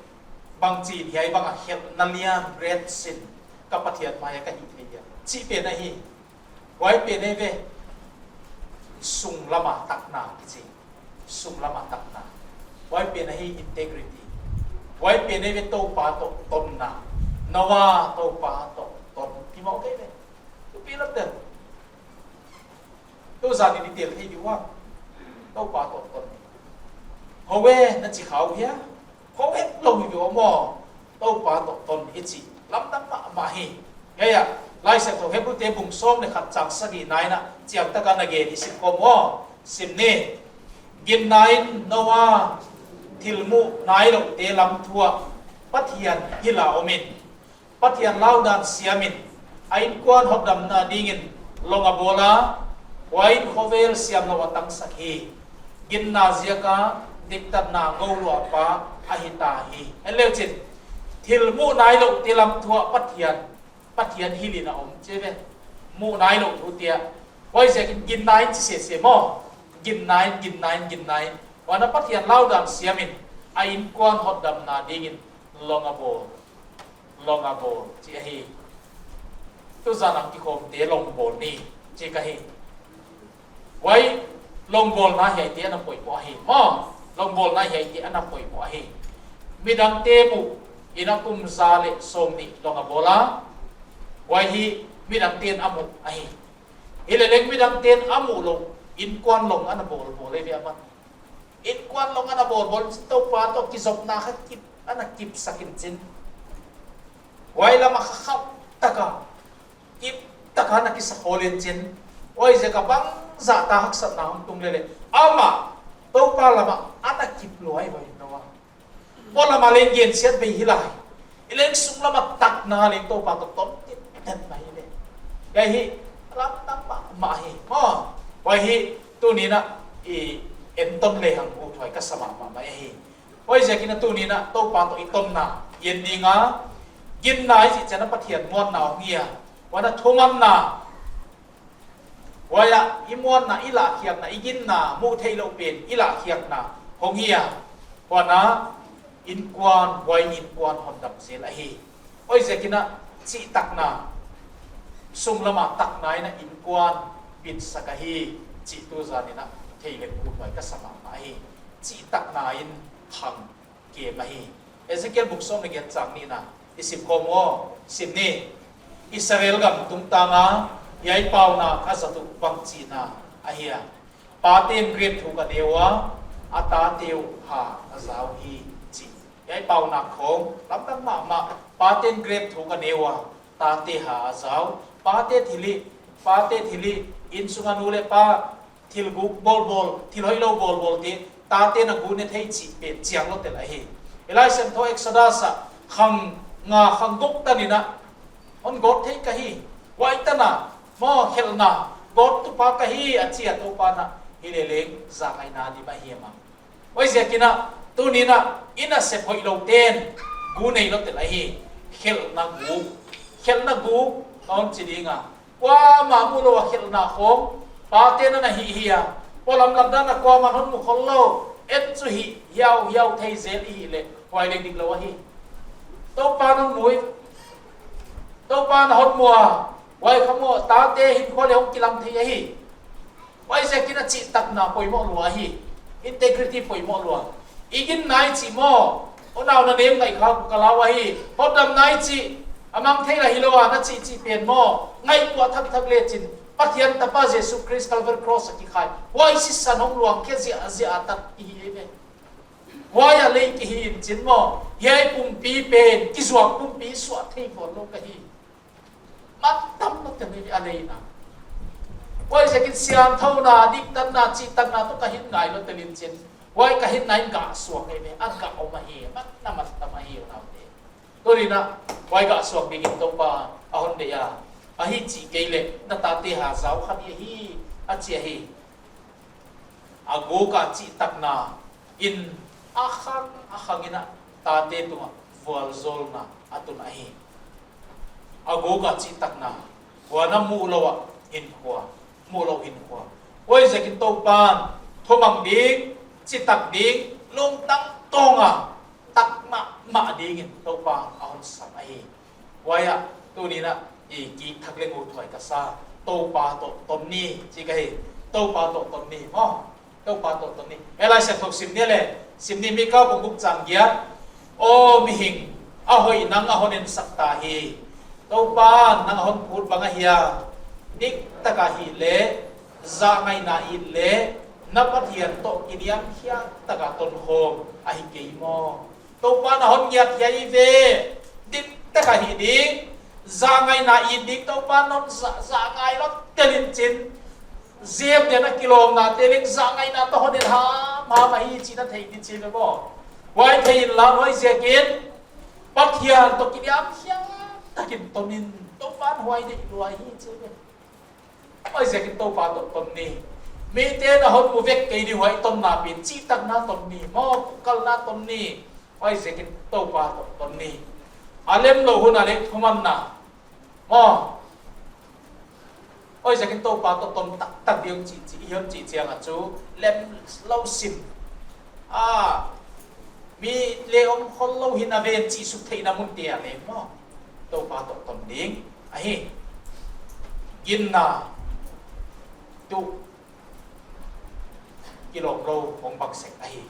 bangchin hiai bang a khelhna lian ret sin, ka Pathian mai a ka hih thei dia, chih pen ahi. Huai pen ahi ve, sunglam a takna kichi. Sunglam a takna. Huai pen ahi integrity. Huai pen ahi ve Toupa toh tonna. Noah Toupa toh ton. Ki mau kei ve. Tu pi lam den. Tu zan in i tel thei di ua. Toupa toh ton. Hoih ve na chi khau hia. Khohet lou hi maw, Toupa toh ton hi chih lamdang mahmah hi. Hiai ah, Laisiangthou Hebrute bung sawm leh khat chang sagihna ah chiangtak a na gen i sim khawm maw, sim ni. Ginna in Noah thil muh nailoute lam thu ah Pathian hilh a om in, Pathian laudan siam in, a innkuan hotdamna dingin long a bawl a, huai in khovel siamlouh a tangsak hi. Ginna ziak a diktatna ngolhuaipa ahi ta hi. En leu chin, thil muh nailoute lam thu ah Pathian, Pathian hilh in a om chi ve. Muh nailouh thu tia. Huaiziakin ginna in chi sese maw. Ginna in, ginna in, ginna in. Huan a Pathian laudan siam in, a innkuan hotdamna dingin long a bawl. Long a bawl, chi ahi. Tuzan a kikhawmte long bawl ni, chi ka hi. Huai long bawlna hiaite ana poimoh ahi. Maw, long bawlna hiaite ana poimoh ahi. Midangte muh in a kum za leh sawmnih long a bawl a. Huai hi midangte'n a muh ahi. Hileleng midangte'n a muh louh, innkuan long ana bawl bawl ei ve aman. Innkuan long ana bawl bawl in chin Toupa toh kizopna kha kip, ana kipsak in chin. Huai lam a kha khauh tak a, kip tak a ana kisa khawl in chin. Huaiziak a bangzah ta haksatna hong tung leh leh, amah Toupa lam a ana kip lua hi ve Noah. Polam a leng gensiat bei hi lai. Hileleng sunglam a takna leng Toupa toh ton tinten mai leh. Hiai hi, lamdang mahmah hi. Maw, huai hi, tuni'n a, i enton lehang uthuai ka sa mahmah mai hi. Huaiziakin a tuni'n a Toupa toh i tonna, i en ding a, ginna i chih chiang a Pathian muanna hong hi a. Huan a thumanna, huai a i muanna, i lahkhiakna, i ginna, muh theihlouh pen, i lahkhiakna hong hi a. Huan a innkuan, huai in innkuan hotdam zel ahi. Huaiziakin a chihtakna, sunglam a takna in a innkuan bitsak ahi, chih tuzan in a thei leh uthuai ka sa mahmah hi. Chihtakna in khang kem ahi. Ezekiel bung sawm leh giat chang nihna i sim khawm aw, sim ni. Israel gam tungtang a hiai paunak a zat uh bangchihna ahia? Pate'n grep thuk a ne ua, a tate uh ha a za uhi, chi. Hiai paunak khawng lamdang mahmah. Pate'n grep thuk a ne ua, tate ha a za uh. Pate thilhih, pate thilhih, innsung a nu leh pa thil guk bawlbawl, thil hoihlou bawlbawlte, tate'n a gu ne thei chih pen chianglou tel ahi. Laisiangthou Exodus a khang nga khang guk tan in a hon gawt thei ka hi. Huai tan a maw khelhna gawttupa ka hi a chi a, Toupa'n a hileleng zangaihna dim ahi mah. Huaiziakin a tuni'n a i nasep hoihloute'n gu neilou tel ahi. Khelhna guk, khelhna guk ka hon chi ding a. Kuamah muhlou a khelhna khawng, pate'n ana hih hi a. Polam lamdang a kuamah'n hon mu khollou. En chu hih hiauhiau thei zel i hih leh, huai leng diklou ahi. Toupa'n hon mu hi. Toupa'n hon mu a. Huai kha maw, tate hinkhua leh hong kilang thei ahi. Huaiziakin a chihtakna poimoh lua hi. Integrity poimoh lua. I ginna i chih maw, unau na nem ngaih kha ka lau ahi. Hotdamna i chih, a mang thei lah hilou a na chih chih pen maw, ngaihtuah thakthak lechin, Pathian tapa Jesu Khrist Calvary Cross a kikhai, huai sisan hong luang khe ziahziah a tat i hi ve. Huai a lei ki hi in chin maw, hiai pumpi pen kizuak pumpi suah thei vual lou ka hi. Mantam lou tel hi a lei in a. Huaiziakin siangthouna, diktatna, chihtakna toh ka hih ngailou tel in chin. Huai ka hihna in gah suak hi ve, a gah om ahi, manna mantam ahi unaute. Tuni'n a, huai gah suak dingin Toupa a hon deih a. Ahi chih kei leh, na tate ha zau kha di hi, a chi hi. A guk a chihtakna in a khang, a khang in a tate tungah vualzawlna a tun ahi. A guk a chihtakna, huan a muhlouh a hinkhua, muhlouh hinkhua. Huaiziakin Toupa'n, thumang ding, chihtak ding, lungtang tawng a, tak mahmah dingin Toupa a hon sam ahi. Huai ah, tuni'n a, i kithak leng uthuai ka sa. Toupa toh ton ni, chi ka hi. Toupa toh ton ni, maw. Toupa toh ton ni. Hiai Laisiangthou sim ni leh. Sim ni Mika bung guk chang giat. Aw mihing, a hoih nang a hon ensak ta hi. Toupa'n nang a hon phut bang ahia. Diktak a hih leh, zahngaihna it leh, na Pathian toh kiniamkhiak tak a tonkhawm ahi kei maw. Toupa'n a hon ngiat hi ve. Diktak a hih ding. Zahngaihna it ding Toupa'n hon za, zahngai lou tel in chin. Zep den a kilawmnate leng zahngaihna toh hon en hamham ahi chih na thei di chi ve maw. Huai thei inla huaiziakin. Pathian toh kiniamkhiak takin ton in Toupa'n huai deih lua hi chi ve. Huaiziakin Toupa toh ton ni. Mite'n a hon mu vek kei di huai tonna pen, chihtakna ton ni, maw, kuhkalna ton ni. Huaiziakin Toupa toh ton ni. A lemlou hun a leng thumanna. Maw. Huaiziakin Toupa toh ton taktak ding chih, chih, i hon chih chiang a chu, lemlou sim. A, mi leh om khollou hi na ven chih suk theihna munte ah leng maw. Toupa toh ton ding. Ahi. Ginna. Tu. Kilawmlou hong bang sek ahi.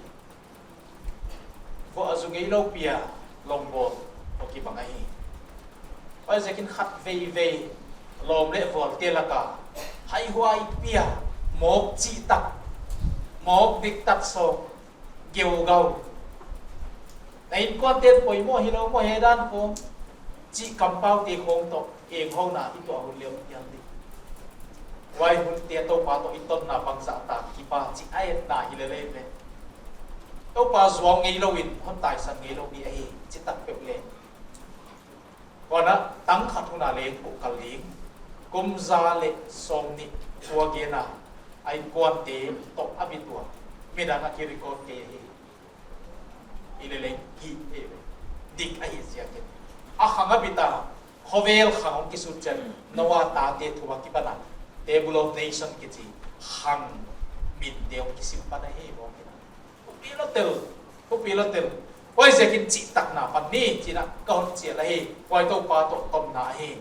Vuah zu ngeilou pi a lawm bawl toh kibang ahi. Huaiziakin khatveivei lawm leh vualte lak a haihuai pi a mawk chihtak, mawk diktak sawm, geugau. Na innkuante'n poimoh hilou maw hiai dan khawng chih kampaute khawng toh enghouna i tuah hun leh om hial di. Huai hunte Toupa toh i tonna bangzah ta kipan chih a etna hi lel ve. Toupa zuau ngeilou in hon taisan ngeilou di ahi, chihtak peuh leh. Huan a tang khat hun a leng kuhkal ding. Kum za leh sawmnih khua gen a, a innkuante toh a bit ua. Midang a kirecord kei ahi. Hileleng hi, eh, dik ahi ziakin. A khang a bit a, khovel khang hong kisut chiang, Noah tate thu a kipan a, Table of Nation kichi, khang minte hong kisim pan ahi, maw. Thupi lou tel, thupi lou tel. Huaiziakin chihtakna pan ni, chihna ka hon chial ahi, huai Toupa toh tonna ahi.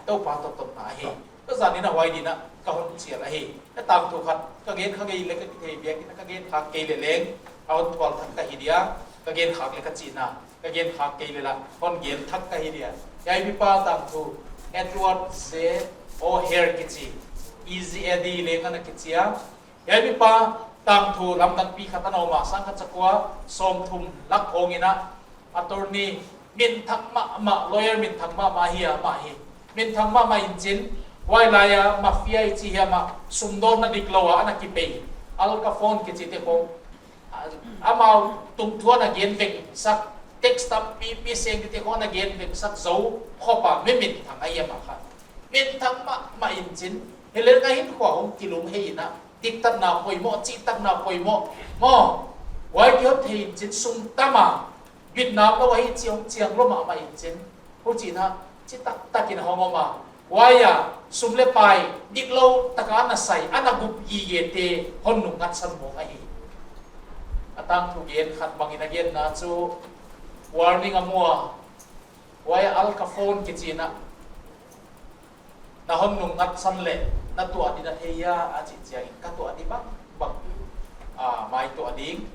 Toupa toh tonna ahi. Tua zan in a huai dingin a ka hon chial ahi. A tangthu khat, ka gen kha kei leh ka kithei biak in a ka gen khak kei leh leng, a hon thual thak ka hi dia, ka gen khak leh ka chihna, ka gen khak kei leh lah, hon gen thak ka hi dia. Hiai mipa tangthu, Edward Z. O'Hare kichi, Easy Eddie leng ana kichi a, hiai mipa tangthu lamdangpi khat ana om a, sangkhat zakua sawmthum lak hong in a, attorney minthang mahmah, lawyer minthang mahmah hi a, mah hi. Minthang mahmah in chin, huailai a mafia i chi hiam a, sumdawnna diklou a ana kipei, Al Capone kichite khawng. A, amau tungthu ana gen vengsak, tax tampipi seng dingte khawng ana gen vengsak zou khop a, mi minthang ahi amah kha. Minthang mahmah in chin, hileleng a hinkhua hong kilum hei in a, diktatna poimoh, chihtakna poimoh, maw. Huai ki hon thei in chin sum tam a, bitnam lou ahi chih hong chiang lou mahmah in chin. Huchiin a, chihtaktak in hong om a. Huai a, sum leh pai, diklou tak a ana sai, ana gup gigete, hon nungngatsan mawk ahi. A tangthu gen khat bangin a genna chu, warning a mu a. Huai a Al Capone kichi in a, na hon nungngatsan leh, na tuah di na thei hia, a chih chiangin, ka tuah di bangbang, a, mai tuah ding,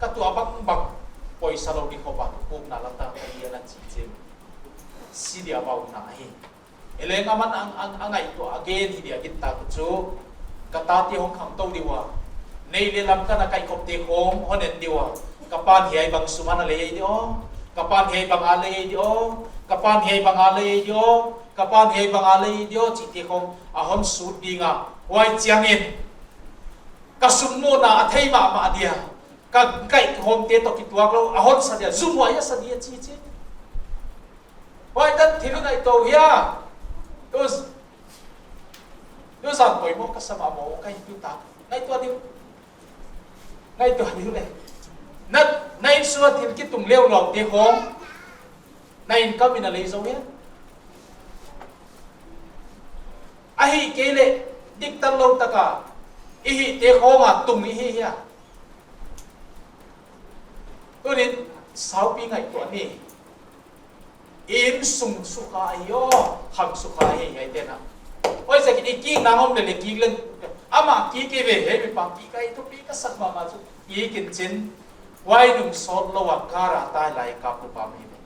ka tuah bangbang, poisa lou di khop a, pukna lata ka hi a na chih chiangin. Si dia bang na hi. Hileleng aman a, a, a ngaihtuah a gen hi dia gintak chu, ka tate hong khangtou di ua. Nei leh lam ka na kaihkhopte khawng hon en di ua. Ka pa'n hiai bang sum ana lei di aw. Ka pa'n hiai bang a lei di aw. Ka pa'n hiai bang a lei di aw. Ka pa'n hiai bang a lei di aw. Chihte khawng a hon sut ding a. Huai chiangin ka sum muhna a thei mahmah dia. Ka kaihkhawmte toh kituak lou a hon sa dia. Zumhuai a sa dia chi chi. Huai tan thil ngaihtuah hia. Tu, tu zan poimoh ka sa mahmah, ka hi tu ta. Ngaihtuah diu. Ngaihtuah diu le. Na, na inn sung a thil kitung leulau te khong. Na income in a lei zou hia. Ahihkeileh, diktatlou taka i hihte khong a tung i hi hia. Tunin, saupi ngaihtuah ni. Innsung sukha ahi aw, khang sukha ahi, hiai te na. Huaiziakin i kik nang om leh leh kik leng. Amah kik i ve, hei mipa kik ahi, thupi ka sak mahmah chu. Kik in chin, huai nung sawtlou a kara tai lai ka pu pa mi ve.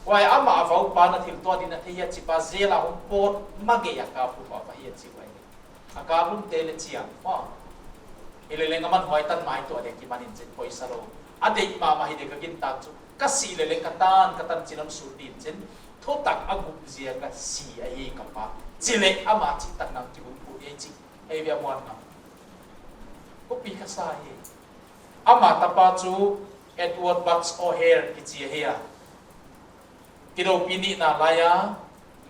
Huai amah a vaupa na thil tuah ding a thei hia chi pa jail a hong pawt ma gei a ka pu pa pa hia chi huai. A kap lum te leh chiang, maw. Hileleng aman huai tan mai tuah dek kiman in chin poisa lou. A deih mahmah hi dek a gintak chu. Ka sih leleng ka tan, ka tan chin hon sut ding chin. Thutak a gup ziak a si ahi ka pa. Chi leh amah chihtakna kibulphuh ei chi. Ei ve a muan ngam. Thupi ka sa hi. Amah tapa chu Edward Bucks O'Hare kichi ahi a. Kidoupi nihna lai a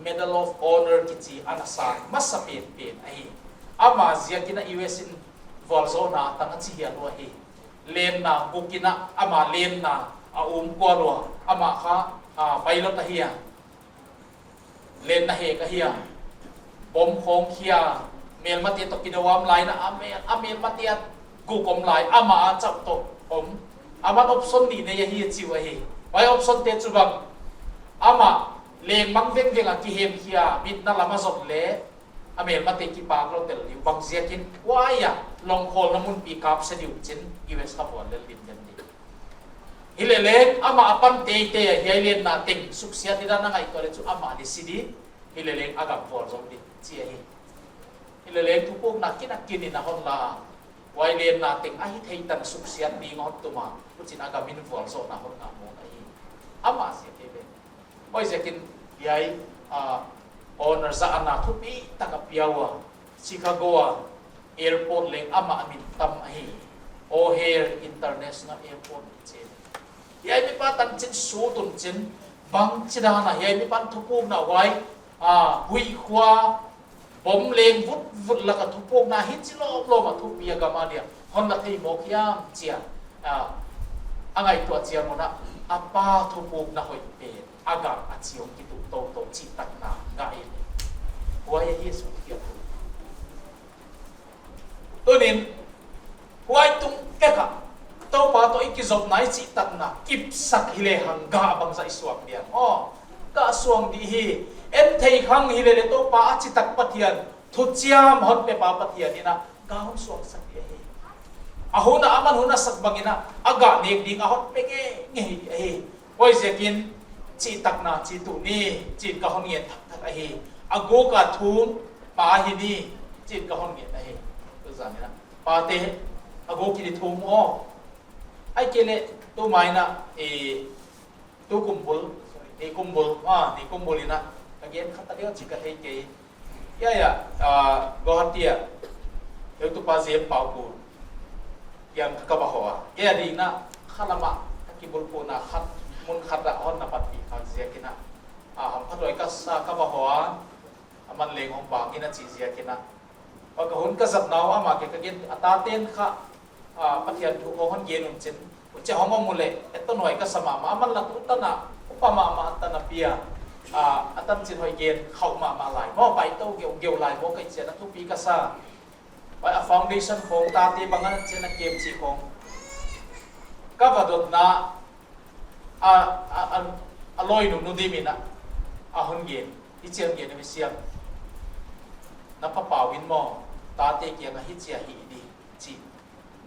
Medal of Honor kichi ana san masa penpen ahi. Amah ziakin a U S in vualzohna a tang a chi hial lua hi. Lenna guk in a amah lenna a um kual lua. Amah kha, a, pilot ahi a. Lenna hek ahi a. Bomb khong khia, melmate toh kidou a om lai in a, a mel, a melmate a guk om lai, amah a chauh toh om. Aman option nih nei ahi a chi uh ahi. Huai option te chu bang, amah leng mang vengveng a kihem khia, bitna lam a zot leh, a melmate kipak lou tel diu bang ziakin, huai a, lawngkhawlna munpi kap se diu chin, U S kha vual lel lim den di. Hileleng, amah a pan teitei a hiai lenna teng, suksiat di dan a ngaihtuah leh chu amah di si di, hileleng a gam vualzoh di, chi ahi. Hileleng thupukna kin a kin in a hon la, huai lenna teng a hithei tan suksiat ding a hon tum a, huchiin a gam in vualzohna hon ngah mawk ahi. Amah ziak ahi ve. Huaiziakin hiai, ah, honor zahna thupi tak a pia ua, Chicago a airport leng amah min tam ahi. O'Hare International Airport chi. Hiai mipa tan chin sut un chin, bangchidan a hiai mipa'n thupukna huai, ah, huih khua, bomb leng vutvut lak a thupukna hichi lawmlawm a thupi a gam a dia hon la thei mawk hiam chi a, ah, a ngaihtuah chiang un a, a pa thupukna hoih pen a gam a chi hong kituh toutou chihtakna ngah in. Huai ahi a suk hial. Tunin, huai tung kek a, Toupa toh i kizopna, i chihtakna kipsak hileh hang gah bangzah i suak dia. Aw, gah suang di hi. En thei khang hileleh Toupa a chitak Pathian, thuchiam hon pepa Pathian in a gah hon suaksak di hi. A hun a aman hun a sak bangin a, a gah nek ding a hon pe ngeingei di hi. Huaiziakin chihtakna chi tuh ni, chi'n ka hon ngen thakthak ahi. A guk a thum mah ahi ni, chi'n ka hon ngen ahi. Tuzan in a, pate, a guk ki'n i thum aw. Ahihkeileh, tu mai in a, eh, tu kum bul, ni kum bul, ah, ni kum bul in a, ka gen khat a deuh chik ka thei kei. Hiai a, ah, Guwahati a, heutupa Jem Pau Gu kiang kha ka va hoh a. Kei a ding in a, kha lam a, ka kibulphuhna khat, mun khat a hon na patpih khak ziakin a, ah, hamphathuai ka sa ka va hoh a, aman leng hong bang in a chih ziakin a. Huai ka hun ka zatna uh amah kiang ka gen, a tate'n kha, ah, Pathian thu khong hon gen un chin. Huchia hong om uleh, etton huai ka sa mahmah, aman la tu tan a, upa mahmah tan a pia. Ah, a tanchin hoih gen, khauh mahmah lai. Maw, paitou geu, geu lai maw, ka hih chiang a thupi ka sa. Huai a foundation khong, tate bang a chin a kem chih khong. Ka va dotna, a, a, a, a lawinu Nu Dim in a, a hon gen, hichi'n gen a mi siam. Na pa Pau in maw, tate kiang a hichia hih di, chi.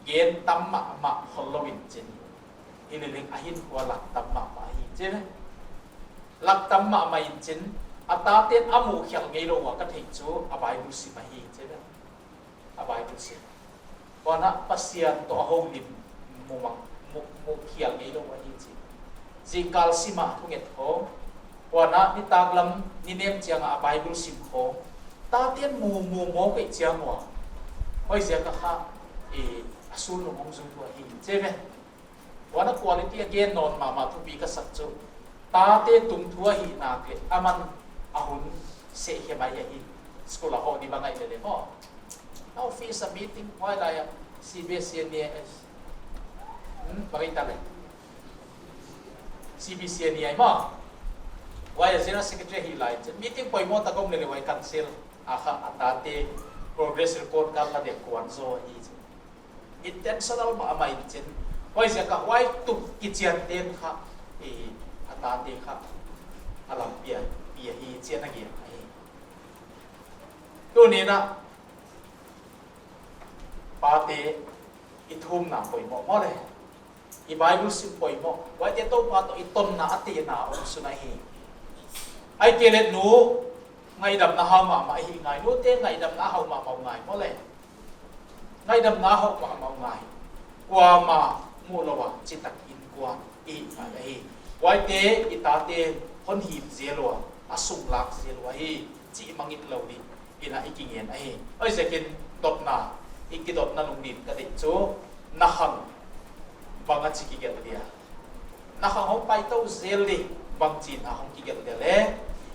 Gen tam mahmah khollou in chin. Hileleng a hinkhua lak tam mahmah hi, chi ve. Lak tam mahmah in chin, a tate'n a muh khial ngeilou ua ka theih chu, a Bible sim ahi, chi ve. A Bible sim. Huan a Pasian toh a houlim mu mang, mu, mu khial ngeilou ahi chi. Zingkal sim a thunget khong. Huan a nitaklam ni nem chiang a Bible sim khong. Tate'n mu, mu mawk kei chiang ua. Huaiziak a kha, eh, a sulnung hong zui ua hi. Chi ve. Huan a quality a gen nawn mahmah thupi ka sak chu. Tate tungthu ahihna leh aman a hun seh khe mai ahi. School a hoh di bang ahih leh leh maw. Office a meeting huai lai a C B S E ni a, hmm, bang ahia leh C B C ni ai maw. Huai a General Secretary hi lai. Meeting poimoh tak om leh leh huai cancel a kha a tate progress report kal la dek kuan zaw hi. Intentional mahmah in chin. Huaiziak a huai tuh kichian ten kha, eh, a tate kha a lampi a, pi ahi chih ana gen ahi. Tuni'n a pate i thumna poimoh maw leh. I Bible sim poimoh. Huaite Toupa toh i tonna a tena om sun ahi. Ahihkeileh nu, ngaihdamna hau mahmah i hi ngai. Nute ngaihdamna hau mahmah ngai maw leh. Ngaihdamna hau mahmah ngai. Kuamah muh lou a, chitak innkuan i hi ngai ahi. Huaite i tate'n hon hip zel ua, a sung lak zel ua hi, chih mangngilh lou ding in a i kingen ahi. Huaiziakin dotna, i kidotna nung ding ka deih chu, na khang bang a chi kigelh dia. Na khang hong pai tou zel di, bangchi'n a hong kigelh dia leh.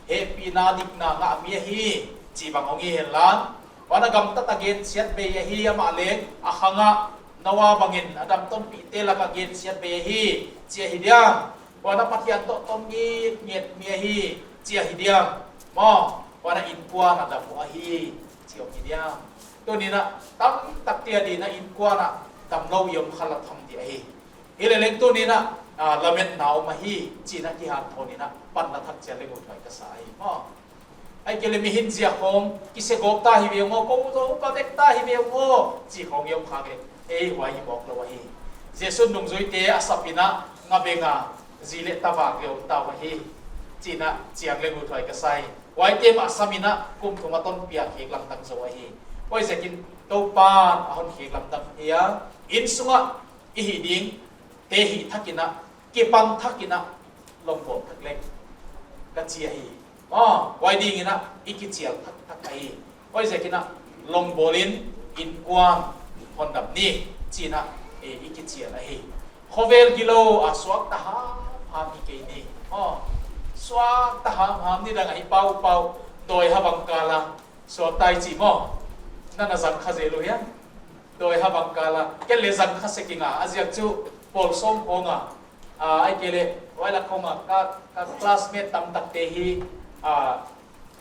Hehpihna dikna ngah mi ahi, chih bang hong hi henla. Huan a gamtat a gensiat bei ahi amah leng, a khang ah Noa bangin a dam tonpihte lak a gensiat bei ahi, chi ahi diam. Huan a Pathian toh ton ngitnget mi ahi, chi ahi diam. Maw, huan a innkuan a dam uh ahi, chi om hi diam. Tuni'n a tamtakte adin a innkuan a damlou i om kha lel tham di ahi. Hileleng tuni'n a, ah, lametna om ahi, chi'n a kihanthawn in a panna thak chiat leng uthuai ka sa ahi. Maw. Ahihkeileh mihing ziak khong, kisegawp ta hi ve ung aw, kou zou ka vek ta hi ve ung aw, chih khong i om khak leh, ei huai hi mawk lou ahi. Jesu'n nungzuite a sap in a, ngabeng a, zi leh tavak leh om ta uh ahi. Chi'n a chiang leng uthuai ka sa hi. Huaite mah sam in a, kum thum a tonpih a khek lamdang zou ahi. Huaiziakin Toupa'n a hon khek lamdang hi a, innsung ah, i hih ding, te hih thak in a, kipang thak in a, longbawl thak leng ka chi ahi. Aw, huai ding in a, i kichial thak thak ahi. Huaiziakin a, longbawl in innkuan hon dam ni, chi'n a, eh, i kichial ahi. Khovel gilou a suakta hamham hi kei ni. Aw, suakta hamham ni dang ahi paupau, dawi habang kal a suakta i chih maw. Na na zang kha zel uh hia. Dawi habang kal a, kei leng zang kha sek ing a, a ziak chu pawl sawm khong a, ah, ahihkeileh, huai lak khong a, ka, ka classmate tamtakte hi, ah,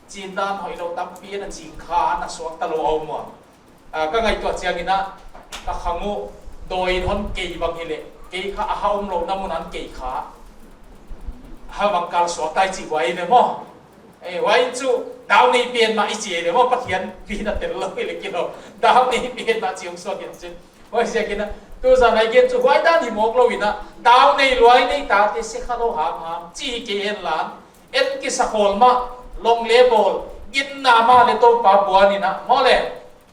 chin dan hoihlou tampi ana ching kha, ana suakta lou a om ua. Ah, ka ngaihtuah chiang in a, ka khang uh, dawi in hon kei bang hileh, kei kha a ha omlouhna mun ah kei kha. Habang kal suakta i chih huai ve maw. Eh, huai chu, dau nei pen mah i chi leh maw, Pathian pi na tel lou leh kilou. Dau nei pen mah chi hong suak in chin. Huaiziakin a, tuzan a i gen chu huai dan hi mawk lou in a, dau nei luai nei tate se kha lou hamham, chi hi kei henla. En kisa khawl mah, long leh bawl, ginna mah leh Toupa buan in a, maw leh.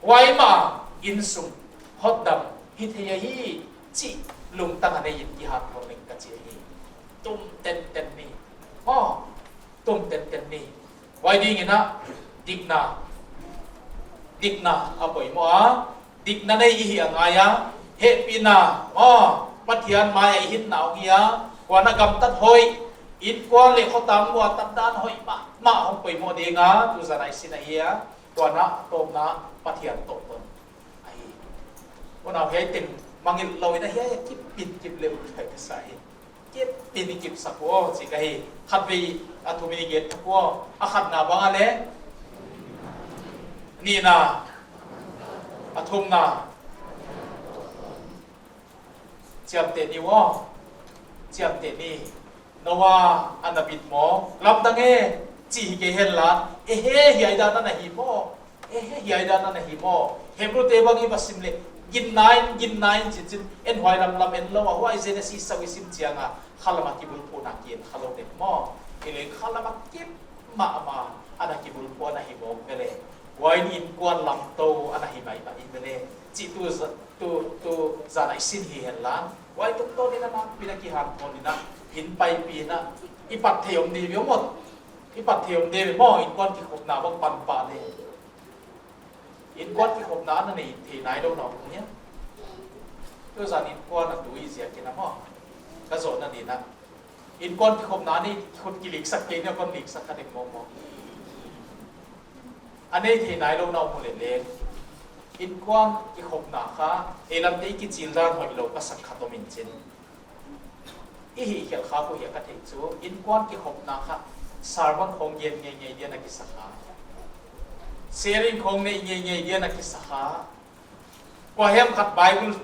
Huai mah, innsung, hotdam, hithei ahi, chih lungtang a nei in kihanthawn leng ka chi ahi. Tum tenten ni. Maw. Tum tenten ni. Huai ding in a, dikna. Dikna a poimoh a. Dikna nei i hi a ngai a. Hehpihna. Aw, Pathian mai a i hinna hong hi a. Huan a gamtat hoih. Innkuan leh khotang ua tan dan hoih mahmah hong poimoh ding a. Tuzan a i sin ahi a. Huan a tawpna Pathian toh ton. Ahi. Unau hiai teng mangngilh lou in a hiai a kip in kip leh uthuai ka sa hi. Kip in i kipsak uh aw, chih ka hi. Khatvei a thum in i gen thak uh aw. A khatna bang a leh. Nihna. A thumna. Chiamteh ni uh aw. Chiamteh ni. Noa ana bit maw. Lamdang e. Chih hi kei henla. Ehe, hiai dan ana hi maw. Ehe, hiai dan ana hi maw. Hebrute bang i va sim leh, ginna in, ginna in chinchin, en huai lamlam en lou a, huai Genesis a i sim chiang a, khalam a kibulphuhna ki en kha lou dek maw. Hileh khalam a kip mahmah ana kibulphuh ana hi mawk ve leh. Huai in innkuan lamtou ana hi maimah in ve leh. Chih tu za-, tu, tuzan a i sin hi henla. Huai tungtawn in a nakpi in a kihanthawn in a, hin paipih in a, i pat thei om di ve maw. I pat thei om di ve maw, innkuan kikhopna bang pan pah leh. Innkuan kikhopna ana nei thei nailouhna om hia. Tuzan innkuan a tui ziakin a maw. Ka zawhna ding in a. Inkuan kikhopna ni khut kiliksak kei ni, kon liksak kha dek mawk mawk. A nei thei nailou na om leh leng, inkuan kikhopna kha, ei lam tei kichil dan hoihlou ka sak khat om in chin. I hihkhelh kha uh hia ka theih chu, inkuan kikhopna kha, sermon khong gen ngeingei dia na kisa kha. Sharing khong nei ngeingei dia na kisa kha. Kuahiam khat Bible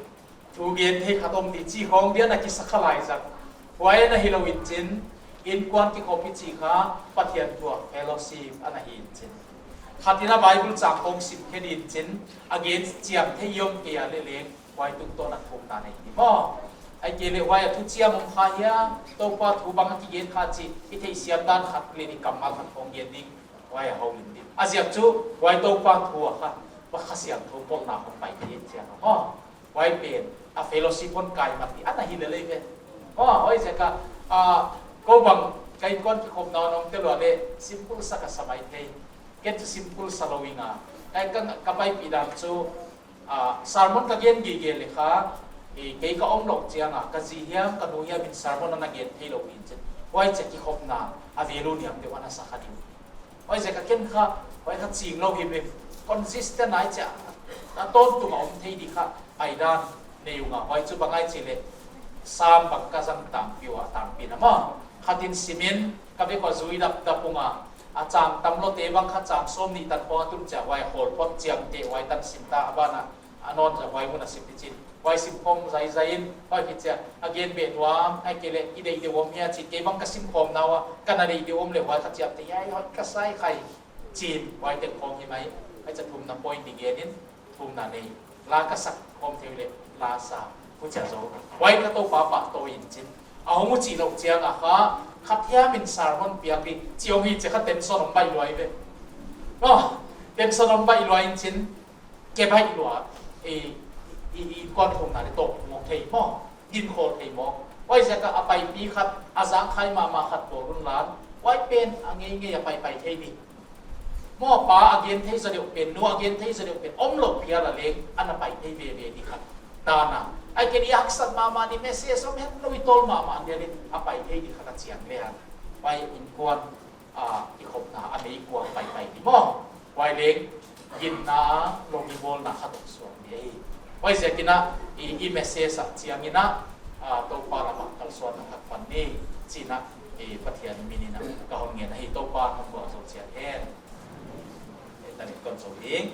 thu gen thei khat om di chi khong dia na kisa kha lai zak. Huai na hilou in chin, inkuan kikhop i chih kha, Pathian thu a fellowship ana hi in chin. Khat in a Bible chang khong sim khe di in chin, a gen chiam thei om kei a leh leng, huai tungtawn a thumna nei di maw. Ahihkeileh huai a thuchiam om kha hia, Toupa thu bang a kigen kha chih, i theihsiam dan khat leh nih kammal khat khong gen ding, huai a hoih in di. A ziak chu, huai Toupa thu a kha, Kha Siangthou polhna hong pai thei in chiang a maw. Huai pen, a fellowship hon kai mat di, ana hi lel ei ve. Maw, huaiziak a, ah, kou bang, ka inkuan kikhopna nong te lua leh, simple sa ka sa mai thei. Ken chu simple sa lou ing a. Ka, ka, ka paipih dan chu, ah, sermon ka gen gige leh kha, eh, kei ka om louh chiang a, ka zi hiam, ka nu hiam in sermon ana gen theilou in chin. Huaiziak kikhopna, a value niam deuh ana sa kha di. Huaiziak a ken kha, huai kha ching lou hi ve. Consistent ahi chia, a tawntung a om thei di kha, ai dan nei ung a. Huai chu bang ahi chih leh, Sam bang ka zang tangpi ua, tangpi na maw. Khat in sim in, ka bek ua zui dapdap ung a. A chang tam lou te bang kha chang sawmnih tan khong a tun chia, huai khawl phot chiang te, huai tan sim ta, a ban a, a nawn zah huai mun a sim di chin. Huai sim khong zaizai in, huai pi chia, a gen beh nuam, ahihkeileh i deih deuh om hia chih, kei bang ka sim khawm na ua, ka na deih deuh om leh huai kha chiam te, hiai hoih ka sa khai. Chin, huai tel khong hi mai, huai chia thumna point di gen in, thumna nei. La ka sak khawm thei leh, la sa, huchia zou. Huai ka Toupa pahtawi in chin. A hong uh chih louh chiang a kha, khat hiam in sermon piak di, chi hong hi chia kha tension hong baih lua ei ve. Oh, tension hong baih lua in chin, ke baih lua, i, i, i kuan khawmna leh tawp mawk thei maw, din khawl thei maw. Huaiziak a a paipi khat, a zang khai mahmah khat bawl un lan, huai pen a ngeingei a paipai thei di. Maw pa a gen thei zaw deuh pen, nu a gen thei zaw deuh pen, om lou phial a leng, ana pai thei veve di khat. Tana. Ahihkeileh i haksat mahmah di message om het lou i tawl mahmah dia leh, a pai thei di khat a chiang leh a. Huai inkuan, ah, kikhopna a meikuang paipai di maw. Huai leng, ginna, lou mi bawlna khat hong suak di ei. Huaiziak in a, i, i message a chiang in a, ah, Toupa lam a kalsuanna khat pan ni, chi in a, i Pathian min in a, ka hon ngen ahi Toupa hon gualzou chiat hen. Ei tan in kon zou ding.